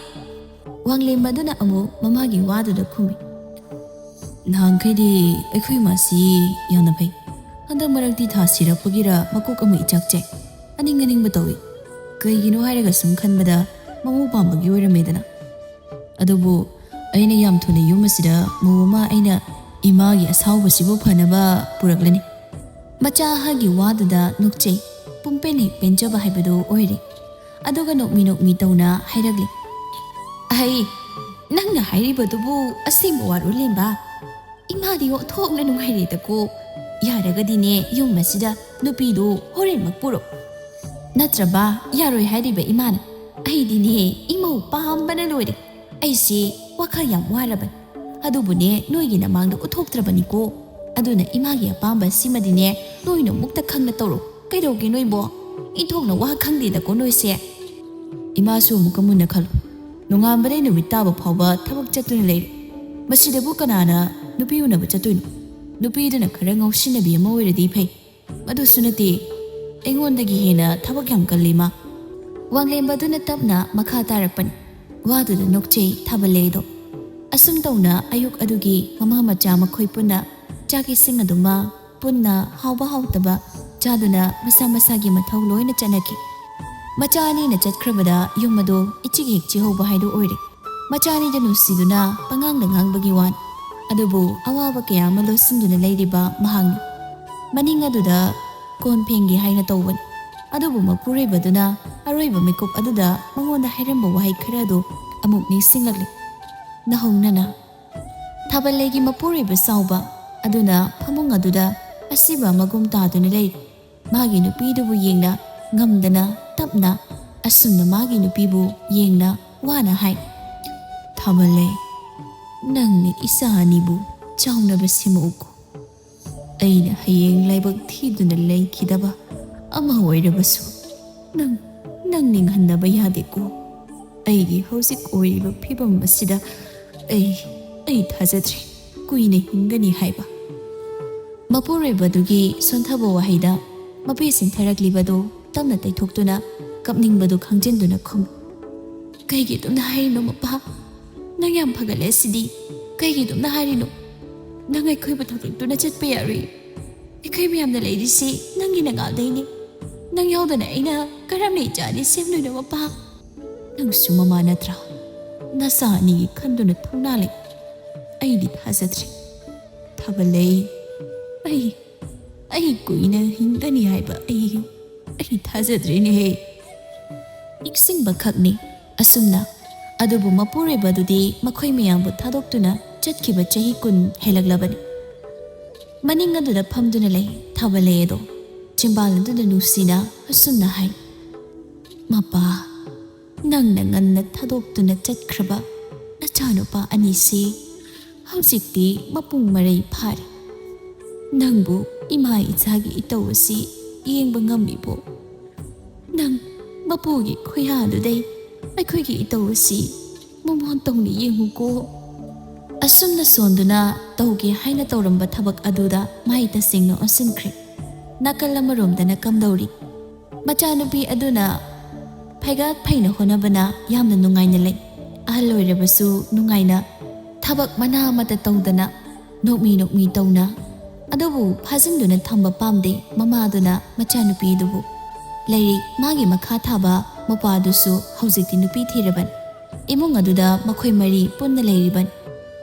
ꯋꯥꯡꯂꯦꯝꯕꯗꯨꯅ ꯑꯃꯨꯛ ꯃꯃꯥꯒꯤ ꯋꯥꯗꯨꯗ ꯈꯨꯝꯃꯤ꯫ ꯅꯍꯥꯟꯈꯩꯗꯤ ꯑꯩꯈꯣꯏ ꯃꯥꯁꯤ ꯌꯥꯝꯅ ꯐꯩ꯫ ꯍꯟꯗꯛ ꯃꯔꯛꯇꯤ ꯊꯥ ꯁꯤꯔꯛꯄꯒꯤꯔ ꯃꯀꯣꯛ ꯑꯃ ꯏꯆꯥꯛ ꯆꯥꯛꯏ꯫ ꯑꯅꯤꯡ ꯑꯅꯤꯡꯕ ꯇꯧꯏ꯫ ꯀꯩꯒꯤꯅꯣ ꯍꯥꯏꯔꯒ ꯁꯨꯝ ꯈꯟꯕꯗ ꯃꯃꯧ ꯄꯥꯝꯕꯒꯤ ꯑꯣꯏꯔꯝꯃꯦꯗꯅ꯫ ꯑꯗꯨꯕꯨ ꯑꯩꯅ ꯌꯥꯝ ꯊꯨꯅ ꯌꯨꯝ ꯑꯁꯤꯗ ꯃꯧ ꯑꯃ ꯑꯩꯅ ꯏꯃꯥꯒꯤ ꯑꯁꯥꯎꯕꯁꯤꯕꯨ ꯐꯅꯕ ꯄꯨꯔꯛꯂꯅꯤ꯫ ꯃꯆꯥ ꯑꯍꯜꯒꯤ ꯋꯥꯗꯨꯗ ꯅꯣꯛꯆꯩ꯫ ꯄꯨꯡꯄꯦꯟ ꯍꯦꯛ ꯄꯦꯟꯖꯕ ꯍꯥꯏꯕꯗꯨ ꯑꯣꯏꯔꯦ꯫ ꯑꯗꯨꯒ ꯅꯣꯛꯃꯤ ꯅꯣꯛꯃꯤ ꯇꯧꯅ ꯍꯥꯏꯔꯛꯂꯤ꯫ ꯑꯍꯩ, ꯅꯪꯅ ꯍꯥꯏꯔꯤꯕꯗꯨꯕꯨ ꯑꯁꯦꯡꯕ ꯋꯥꯔꯣ ꯂꯦꯝꯕ? ꯏꯃꯥꯗꯤ ꯑꯣꯟꯊꯣꯛꯅ ꯅꯨꯡꯉꯥꯏꯔꯦꯗꯀꯣ꯫ ꯌꯥꯔꯒꯗꯤꯅꯦ ꯌꯨꯝ ꯑꯁꯤꯗ ꯅꯨꯄꯤꯗꯨ ꯍꯣꯔꯦꯟꯃꯛ ꯄꯨꯔꯛꯎ꯫ ꯅꯠꯇ꯭ꯔꯕ ꯌꯥꯔꯣꯏ ꯍꯥꯏꯔꯤꯕ ꯏꯃꯥꯅ꯫ ꯑꯩꯗꯤꯅꯦ ꯏꯃꯧ ꯄꯥꯝꯕꯅ ꯂꯣꯏꯔꯦ꯫ ꯑꯩꯁꯦ ꯋꯥꯈꯜ ꯌꯥꯝ ꯋꯥꯔꯕꯅꯤ꯫ ꯑꯗꯨꯕꯨꯅꯦ ꯅꯣꯏꯒꯤ ꯅꯃꯥꯡꯗ ꯎꯠꯊꯣꯛꯇ꯭ꯔꯕꯅꯤꯀꯣ꯫ ꯑꯗꯨꯅ ꯏꯃꯥꯒꯤ ꯑꯄꯥꯝꯕꯁꯤꯃꯗꯤꯅꯦ ꯅꯣꯏꯅ ꯃꯨꯛꯇ ꯈꯪꯅ ꯇꯧꯔꯣ꯫ ꯀꯩꯗꯧꯒꯦ ꯅꯣꯏꯕꯣ? ꯏꯟꯊꯣꯛꯅ ꯋꯥ ꯈꯪꯗꯦꯗꯀꯣ ꯅꯣꯏꯁꯦ꯫ ꯏꯃꯥꯁꯨ ꯑꯃꯨꯛꯀ ꯃꯨꯟꯅ ꯈꯜꯂꯨ꯫ ꯅꯣꯡꯉꯥꯟꯕꯗꯩ ꯅꯨꯃꯤꯠ ꯇꯥꯕ ꯐꯥꯎꯕ ꯊꯕꯛ ꯆꯠꯇꯨꯅ ꯂꯩꯔꯦ꯫ ꯃꯁꯤꯗꯕꯨ ꯀꯅꯥꯅ ꯅꯨꯄꯤ ꯎꯅꯕ ꯆꯠꯇꯣꯏꯅꯣ? ꯅꯨꯄꯤꯗꯨꯅ ꯈꯔ ꯉꯥꯎꯁꯤꯟꯅꯕꯤ ꯑꯃ ꯑꯣꯏꯔꯗꯤ ꯐꯩ꯫ ꯃꯗꯨꯁꯨ ꯅꯠꯇꯦ, ꯑꯩꯉꯣꯟꯗꯒꯤ ꯍꯦꯟꯅ ꯊꯕꯛ ꯌꯥꯝ ꯀꯜꯂꯤ ꯃꯥ꯫ ꯋꯥꯡꯂꯦꯝꯕꯗꯨꯅ ꯇꯞꯅ ꯃꯈꯥ ꯇꯥꯔꯛꯄꯅꯤ꯫ ꯋꯥꯗꯨꯗ ꯅꯣꯛꯆꯩ ꯊꯥꯕꯜꯂꯩꯗꯣ꯫ ꯑꯁꯨꯝ ꯇꯧꯅ ꯑꯌꯨꯛ ꯑꯗꯨꯒꯤ ꯃꯃꯥ ꯃꯆꯥ ꯃꯈꯣꯏ ꯄꯨꯟꯅ ꯆꯥꯛ ꯏꯁꯤꯡ ꯑꯗꯨꯃ ꯄꯨꯟꯅ ꯍꯥꯎꯕ ꯍꯥꯎꯇꯕ ꯆꯥꯗꯨꯅ ꯃꯁꯥ ꯃꯁꯥꯒꯤ ꯃꯊꯧ ꯂꯣꯏꯅ ꯆꯠꯅꯈꯤ꯫ ꯃꯆꯥ ꯑꯅꯤꯅ ꯆꯠꯈ꯭ꯔꯕꯗ ꯌꯨꯝ ꯑꯗꯨ ꯏꯆꯤꯛ ꯍꯦꯛ ꯆꯤꯍꯧꯕ ꯍꯥꯏꯗꯨ ꯑꯣꯏꯔꯦ꯫ ꯃꯆꯥ ꯑꯅꯤꯗ ꯅꯨꯡꯁꯤꯗꯨꯅ ꯄꯉꯥꯡꯗ ꯉꯥꯡꯕꯒꯤ ꯋꯥꯅꯤ꯫ ꯑꯗꯨꯕꯨ ꯑꯋꯥꯕ ꯀꯌꯥ ꯑꯃ ꯂꯣꯠꯁꯤꯟꯗꯨꯅ ꯂꯩꯔꯤꯕ ꯃꯍꯥꯛꯅꯤ꯫ ꯃꯅꯤꯡ ꯑꯗꯨꯗ ꯀꯣꯟ ꯐꯦꯡꯒꯦ ꯍꯥꯏꯅ ꯇꯧꯕꯅꯤ꯫ ꯑꯗꯨꯕꯨ ꯃꯄꯨꯔꯣꯏꯕꯗꯨꯅ ꯑꯔꯣꯏꯕ ꯃꯤꯀꯨꯞ ꯑꯗꯨꯗ ꯃꯉꯣꯟꯗ ꯍꯥꯏꯔꯝꯕ ꯋꯥꯍꯩ ꯈꯔ ꯑꯗꯨ ꯑꯃꯨꯛ ꯅꯤꯡꯁꯤꯡꯂꯛꯂꯤ꯫ ꯅꯍꯧꯅꯅ꯫ ꯊꯥꯕꯜꯂꯩꯒꯤ ꯃꯄꯨꯔꯣꯏꯕ ꯆꯥꯎꯕ ꯑꯗꯨꯅ ꯐꯃꯨꯡ ꯑꯗꯨꯗ ꯑꯁꯤꯕ ꯑꯃꯒꯨꯝ ꯇꯥꯗꯨꯅ ꯂꯩ꯫ ꯃꯥꯒꯤ ꯅꯨꯄꯤꯗꯨꯕꯨ ꯌꯦꯡꯅ ꯉꯝꯗꯅ ꯇꯞꯅ ꯑꯁꯨꯝꯅ ꯃꯥꯒꯤ ꯅꯨꯄꯤꯕꯨ ꯌꯦꯡꯅ ꯋꯥꯅ ꯍꯥꯏ, "ꯊꯥꯕꯜꯂꯩ, ꯅꯪꯅ ꯏꯆꯥ ꯑꯅꯤꯕꯨ ꯆꯥꯎꯅꯕ ꯁꯦꯝꯃꯛꯎꯀꯣ꯫ ꯑꯩꯅ ꯍꯌꯦꯡ ꯂꯥꯏꯕꯛ ꯊꯤꯗꯨꯅ ꯂꯩꯈꯤꯗꯕ ꯑꯃ ꯑꯣꯏꯔꯕꯁꯨ ꯅꯪ, ꯅꯪ ꯅꯤꯡꯍꯟꯅꯕ ꯌꯥꯗꯦꯀꯣ꯫ ꯑꯩꯒꯤ ꯍꯧꯖꯤꯛ ꯑꯣꯏꯔꯤꯕ ꯐꯤꯕꯝ ꯑꯁꯤꯗ ꯑꯩ, ꯑꯩ ꯊꯥꯖꯗ꯭ꯔꯦ ꯀꯨꯏꯅ ꯍꯤꯡꯒꯅꯤ ꯍꯥꯏꯕ꯫" ꯃꯄꯨꯔꯣꯏꯕꯗꯨꯒꯤ ꯁꯣꯟꯊꯕ ꯋꯥꯍꯩꯗ ꯃꯄꯤ ꯁꯤꯟꯊꯔꯛꯂꯤꯕꯗꯨ ꯇꯞꯅ ꯇꯩꯊꯣꯛꯇꯨꯅ ꯀꯞꯅꯤꯡꯕꯗꯨ ꯈꯪꯖꯤꯟꯗꯨꯅ ꯈꯨꯝ, "ꯀꯩꯒꯤ ꯑꯗꯨꯝꯅ ꯍꯥꯏꯔꯤꯅꯣ ꯃꯄꯥ? ꯅꯪ ꯌꯥꯝ ꯐꯒꯠꯂꯦ ꯁꯤꯗꯤ꯫ ꯀꯩꯒꯤ ꯑꯗꯨꯝꯅ ꯍꯥꯏꯔꯤꯅꯣ? ꯅꯪ ꯑꯩꯈꯣꯏꯕꯨ ꯊꯥꯗꯣꯛꯇꯨꯅ ꯆꯠꯄ ꯌꯥꯔꯣꯏ꯫ ꯑꯩꯈꯣꯏ ꯃꯌꯥꯝꯅ ꯂꯩꯔꯤꯁꯤ ꯅꯪꯒꯤ ꯅꯉꯥꯜꯗꯩꯅꯤ꯫ ꯅꯪ ꯌꯥꯎꯗꯅ ꯑꯩꯅ ꯀꯔꯝꯅ ꯏꯆꯥ ꯑꯅꯤ ꯁꯦꯝꯗꯣꯏꯅꯣ ꯃꯄꯥ? ꯅꯪꯁꯨ ꯃꯃꯥ ꯅꯠꯇ꯭ꯔꯥ? ꯅꯆꯥ ꯑꯅꯤꯒꯤ ꯈꯟꯗꯨꯅ ꯊꯧꯅꯥ ꯂꯩ꯫ ꯑꯩꯗꯤ ꯊꯥꯖꯗ꯭ꯔꯦ꯫ ꯊꯥꯕꯜꯂꯩ, ꯑꯩ, ꯑꯩ ꯀꯨꯏꯅ ꯍꯤꯡꯒꯅꯤ ꯍꯥꯏꯕ ꯑꯩ, ꯑꯩ ꯊꯥꯖꯗ꯭ꯔꯦꯅꯦꯍꯦ꯫" ꯅꯤꯡꯁꯤꯡꯕ ꯈꯛꯅꯤ꯫ ꯑꯁꯨꯝꯅ, ꯑꯗꯨꯕꯨ ꯃꯄꯨꯔꯣꯏꯕꯗꯨꯗꯤ ꯃꯈꯣꯏ ꯃꯌꯥꯝꯕꯨ ꯊꯥꯗꯣꯛꯇꯨꯅ ꯆꯠꯈꯤꯕ ꯆꯍꯤ ꯀꯨꯟ ꯍꯦꯜꯂꯛꯂꯕꯅꯤ꯫ ꯃꯅꯤꯡ ꯑꯗꯨꯗ ꯐꯝꯗꯨꯅ ꯂꯩ ꯊꯥꯕꯜꯂꯩ ꯑꯗꯣ ꯆꯤꯝꯕꯥꯜ ꯑꯗꯨꯗ ꯅꯨꯡꯁꯤꯅ ꯑꯁꯨꯝꯅ ꯍꯥꯏ, "ꯃꯄꯥ, ꯅꯪꯅ ꯉꯟꯅ ꯊꯥꯗꯣꯛꯇꯨꯅ ꯆꯠꯈ꯭ꯔꯕ ꯅꯆꯥꯅꯨꯄꯥ ꯑꯅꯤꯁꯤ ꯍꯧꯖꯤꯛꯇꯤ ꯃꯄꯨꯡ ꯃꯔꯩ ꯐꯥꯔꯦ꯫ ꯅꯪꯕꯨ ꯏꯃꯥ ꯏꯆꯥꯒꯤ ꯏꯇꯧ ꯑꯁꯤ ꯌꯦꯡꯕ ꯉꯝꯃꯤꯕꯣ? ꯅꯪ ꯃꯄꯨꯒꯤ ꯈꯨꯌꯥꯗꯨꯗꯩ ꯑꯩꯈꯣꯏꯒꯤ ꯏꯇꯧ ꯑꯁꯤ ꯃꯃꯣꯟ ꯇꯧꯅ ꯌꯦꯡꯉꯨꯀꯣ꯫" ꯑꯁꯨꯝꯅ ꯁꯣꯟꯗꯨꯅ ꯇꯧꯒꯦ ꯍꯥꯏꯅ ꯇꯧꯔꯝꯕ ꯊꯕꯛ ꯑꯗꯨꯗ ꯃꯥꯏ ꯇꯁꯦꯡꯅ ꯑꯣꯟꯁꯤꯟꯈ꯭ꯔꯦ꯫ ꯅꯥꯀꯜ ꯑꯃꯔꯣꯝꯗꯅ ꯀꯝꯗꯧꯔꯤ? ꯃꯆꯥꯅꯨꯄꯤ ꯑꯗꯨꯅ ꯐꯩꯒꯥꯛ ꯐꯩꯅ ꯍꯣꯠꯅꯕꯅ ꯌꯥꯝꯅ ꯅꯨꯡꯉꯥꯏꯅ ꯂꯩ꯫ ꯑꯍꯜ ꯑꯣꯏꯔꯕꯁꯨ ꯅꯨꯡꯉꯥꯏꯅ ꯊꯕꯛ ꯃꯅꯥ ꯑꯃꯠꯇ ꯇꯧꯗꯅ ꯅꯣꯛꯃꯤ ꯅꯣꯛꯃꯤ ꯇꯧꯅ꯫ ꯑꯗꯨꯕꯨ ꯐꯥꯖꯤꯟꯗꯨꯅ ꯊꯝꯕ ꯄꯥꯝꯗꯦ ꯃꯃꯥꯗꯨꯅ ꯃꯆꯥꯅꯨꯄꯤ ꯑꯗꯨꯕꯨ꯫ ꯂꯥꯏꯔꯤꯛ ꯃꯥꯒꯤ ꯃꯈꯥ ꯊꯥꯕ ꯃꯄꯥꯗꯨꯁꯨ ꯍꯧꯖꯤꯛꯇꯤ ꯅꯨꯄꯤ ꯊꯤꯔꯕꯅꯤ꯫ ꯏꯃꯨꯡ ꯑꯗꯨꯗ ꯃꯈꯣꯏ ꯃꯔꯤ ꯄꯨꯟꯅ ꯂꯩꯔꯤꯕꯅꯤ꯫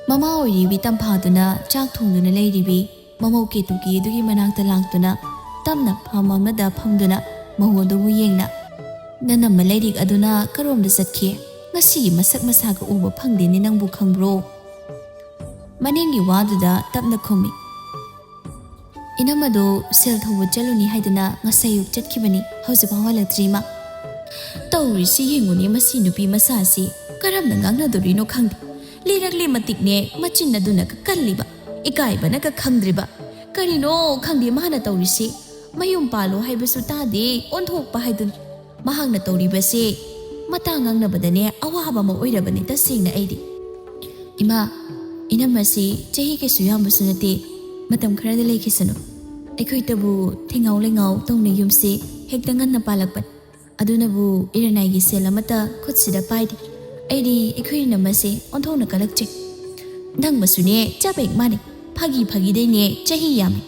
ꯃꯃꯥ ꯑꯣꯏꯔꯤꯕꯤ ꯇꯝꯐꯥꯗꯨꯅ ꯆꯥꯛ ꯊꯣꯡꯗꯨꯅ ꯂꯩꯔꯤꯕꯤ ꯃꯃꯧ ꯀꯦꯇꯨꯀꯤ ꯑꯗꯨꯒꯤ ꯃꯅꯥꯛꯇ ꯂꯥꯛꯇꯨꯅ ꯇꯞꯅ ꯐꯝ ꯑꯃꯗ ꯐꯝꯗꯨꯅ ꯃꯧ ꯑꯗꯨꯕꯨ ꯌꯦꯡꯅ, "ꯅꯅꯝꯃ ꯂꯥꯏꯔꯤꯛ ꯑꯗꯨꯅ ꯀꯔꯣꯝꯗ ꯆꯠꯈꯤ? ꯉꯁꯤꯒꯤ ꯃꯁꯛ ꯃꯁꯥꯒ ꯎꯕ ꯐꯪꯗꯦꯅꯦ, ꯅꯪꯕꯨ ꯈꯪꯕ꯭ꯔꯣ?" ꯃꯅꯦꯝꯒꯤ ꯋꯥꯗꯨꯗ ꯇꯞꯅ ꯈꯨꯝꯃꯤ, "ꯏꯅꯝꯃꯗꯣ ꯁꯦꯜ ꯊꯧꯕ ꯆꯠꯂꯨꯅꯤ ꯍꯥꯏꯗꯨꯅ ꯉꯁꯥꯏ ꯑꯌꯨꯛ ꯆꯠꯈꯤꯕꯅꯤ, ꯍꯧꯖꯤꯛꯐꯥꯎ ꯍꯜꯂꯛꯇ꯭ꯔꯤ ꯏꯃꯥ꯫ ꯇꯧꯔꯤꯁꯤ ꯌꯦꯡꯉꯨꯅꯦ, ꯃꯁꯤ ꯅꯨꯄꯤ ꯃꯆꯥꯁꯤ ꯀꯔꯝꯅ ꯉꯥꯡꯅꯗꯣꯔꯤꯅꯣ ꯈꯪꯗꯦ꯫ ꯂꯤꯔꯛꯂꯤ ꯃꯇꯤꯛꯅꯦ ꯃꯆꯤꯟ ꯑꯗꯨꯅꯒ ꯀꯜꯂꯤꯕ, ꯏꯀꯥꯏꯕꯅꯒ ꯈꯪꯗ꯭ꯔꯤꯕ꯫ ꯀꯔꯤꯅꯣ ꯈꯪꯗꯦ ꯃꯥꯅ ꯇꯧꯔꯤꯁꯤ꯫ ꯃꯌꯨꯝ ꯄꯥꯜꯂꯣ ꯍꯥꯏꯕꯁꯨ ꯇꯥꯗꯦ, ꯑꯣꯟꯊꯣꯛꯄ ꯍꯥꯏꯗꯨꯅꯤ꯫ ꯃꯍꯥꯛꯅ ꯇꯧꯔꯤꯕꯁꯦ ꯃꯇꯥ ꯉꯥꯡꯅꯕꯗꯅꯦ ꯑꯋꯥꯕ ꯑꯃ ꯑꯣꯏꯔꯕꯅꯤ ꯇꯁꯦꯡꯅ ꯑꯩꯗꯤ꯫ ꯏꯃꯥ, ꯏꯅꯝꯃꯁꯤ ꯆꯍꯤ ꯀꯩꯁꯨ ꯌꯥꯝꯕꯁꯨ ꯅꯠꯇꯦ, ꯃꯇꯝ ꯈꯔꯗ ꯂꯩꯈꯤꯁꯅꯨ꯫ ꯑꯩꯈꯣꯏꯇꯕꯨ ꯊꯦꯡꯉꯥꯎ ꯂꯩꯉꯥꯎ ꯇꯧꯅ ꯌꯨꯝꯁꯤ ꯍꯦꯛꯇ ꯉꯟꯅ ꯄꯥꯜꯂꯛꯄꯅꯤ꯫ ꯑꯗꯨꯅꯕꯨ ꯏꯔꯅꯥꯏꯒꯤ ꯁꯦꯜ ꯑꯃꯠꯇ ꯈꯨꯠꯁꯤꯗ ꯄꯥꯏꯗꯦ꯫ ꯑꯩꯗꯤ ꯑꯩꯈꯣꯏ ꯏꯅꯝꯃꯁꯦ ꯑꯣꯟꯊꯣꯛꯅ ꯀꯜꯂꯛꯆꯩ꯫ ꯅꯪꯃꯁꯨꯅꯦ ꯆꯞ ꯍꯦꯛ ꯃꯥꯟꯅꯩ꯫ ꯐꯥꯒꯤ ꯐꯥꯒꯤꯗꯩꯅꯦ ꯆꯍꯤ ꯌꯥꯝꯃꯤ꯫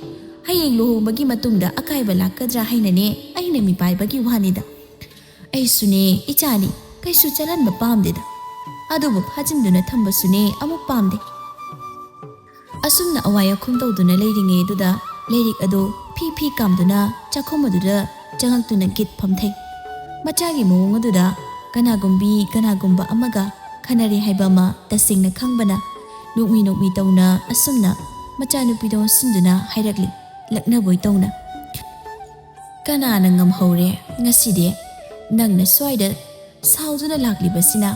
ꯍꯌꯦꯡ ꯂꯨꯍꯣꯡꯕꯒꯤ ꯃꯇꯨꯡꯗ ꯑꯀꯥꯏꯕ ꯂꯥꯛꯀꯗ꯭ꯔꯥ ꯍꯥꯏꯅꯅꯦ ꯑꯩꯅ ꯃꯤꯄꯥꯏꯕꯒꯤ ꯋꯥꯅꯤꯗ꯫ ꯑꯩꯁꯨꯅꯦ ꯏꯆꯥꯅꯤ, ꯀꯩꯁꯨ ꯆꯠꯍꯟꯕ ꯄꯥꯝꯗꯦꯗ꯫ ꯑꯗꯨꯕꯨ ꯐꯥꯖꯤꯟꯗꯨꯅ ꯊꯝꯕꯁꯨꯅꯦ ꯑꯃꯨꯛ ꯄꯥꯝꯗꯦ꯫ ꯑꯁꯨꯝꯅ ꯑꯋꯥꯏ ꯑꯈꯨꯝ ꯇꯧꯗꯨꯅ ꯂꯩꯔꯤꯉꯩꯗꯨꯗ ꯂꯥꯏꯔꯤꯛ ꯑꯗꯨ ꯐꯤ ꯐꯤ ꯀꯥꯝꯗꯨꯅ ꯆꯥꯛꯈꯨꯝ ꯑꯗꯨꯗ ꯆꯪꯉꯛꯇꯨꯅ ꯒꯤꯠ ꯐꯝꯊꯩ꯫ ꯃꯆꯥꯒꯤ ꯃꯑꯣꯡ ꯑꯗꯨꯗ ꯀꯅꯥꯒꯨꯝꯕꯤ ꯀꯅꯥꯒꯨꯝꯕ ꯑꯃꯒ ꯈꯟꯅꯔꯦ ꯍꯥꯏꯕ ꯑꯃ ꯇꯁꯦꯡꯅ ꯈꯪꯕꯅ ꯅꯣꯛꯃꯤ ꯅꯣꯛꯃꯤ ꯇꯧꯅ ꯑꯁꯨꯝꯅ ꯃꯆꯥꯅꯨꯄꯤꯗ ꯑꯣꯟꯁꯤꯟꯗꯨꯅ ꯍꯥꯏꯔꯛꯂꯤ, ꯂꯛꯅꯕꯣꯏ ꯇꯧꯅ꯫ "ꯀꯅꯥꯅ ꯉꯝꯍꯧꯔꯦ ꯉꯁꯤꯗꯤ? ꯅꯪꯅ ꯁ꯭ꯋꯥꯏꯗ ꯁꯥꯎꯗꯨꯅ ꯂꯥꯛꯂꯤꯕꯁꯤꯅ?"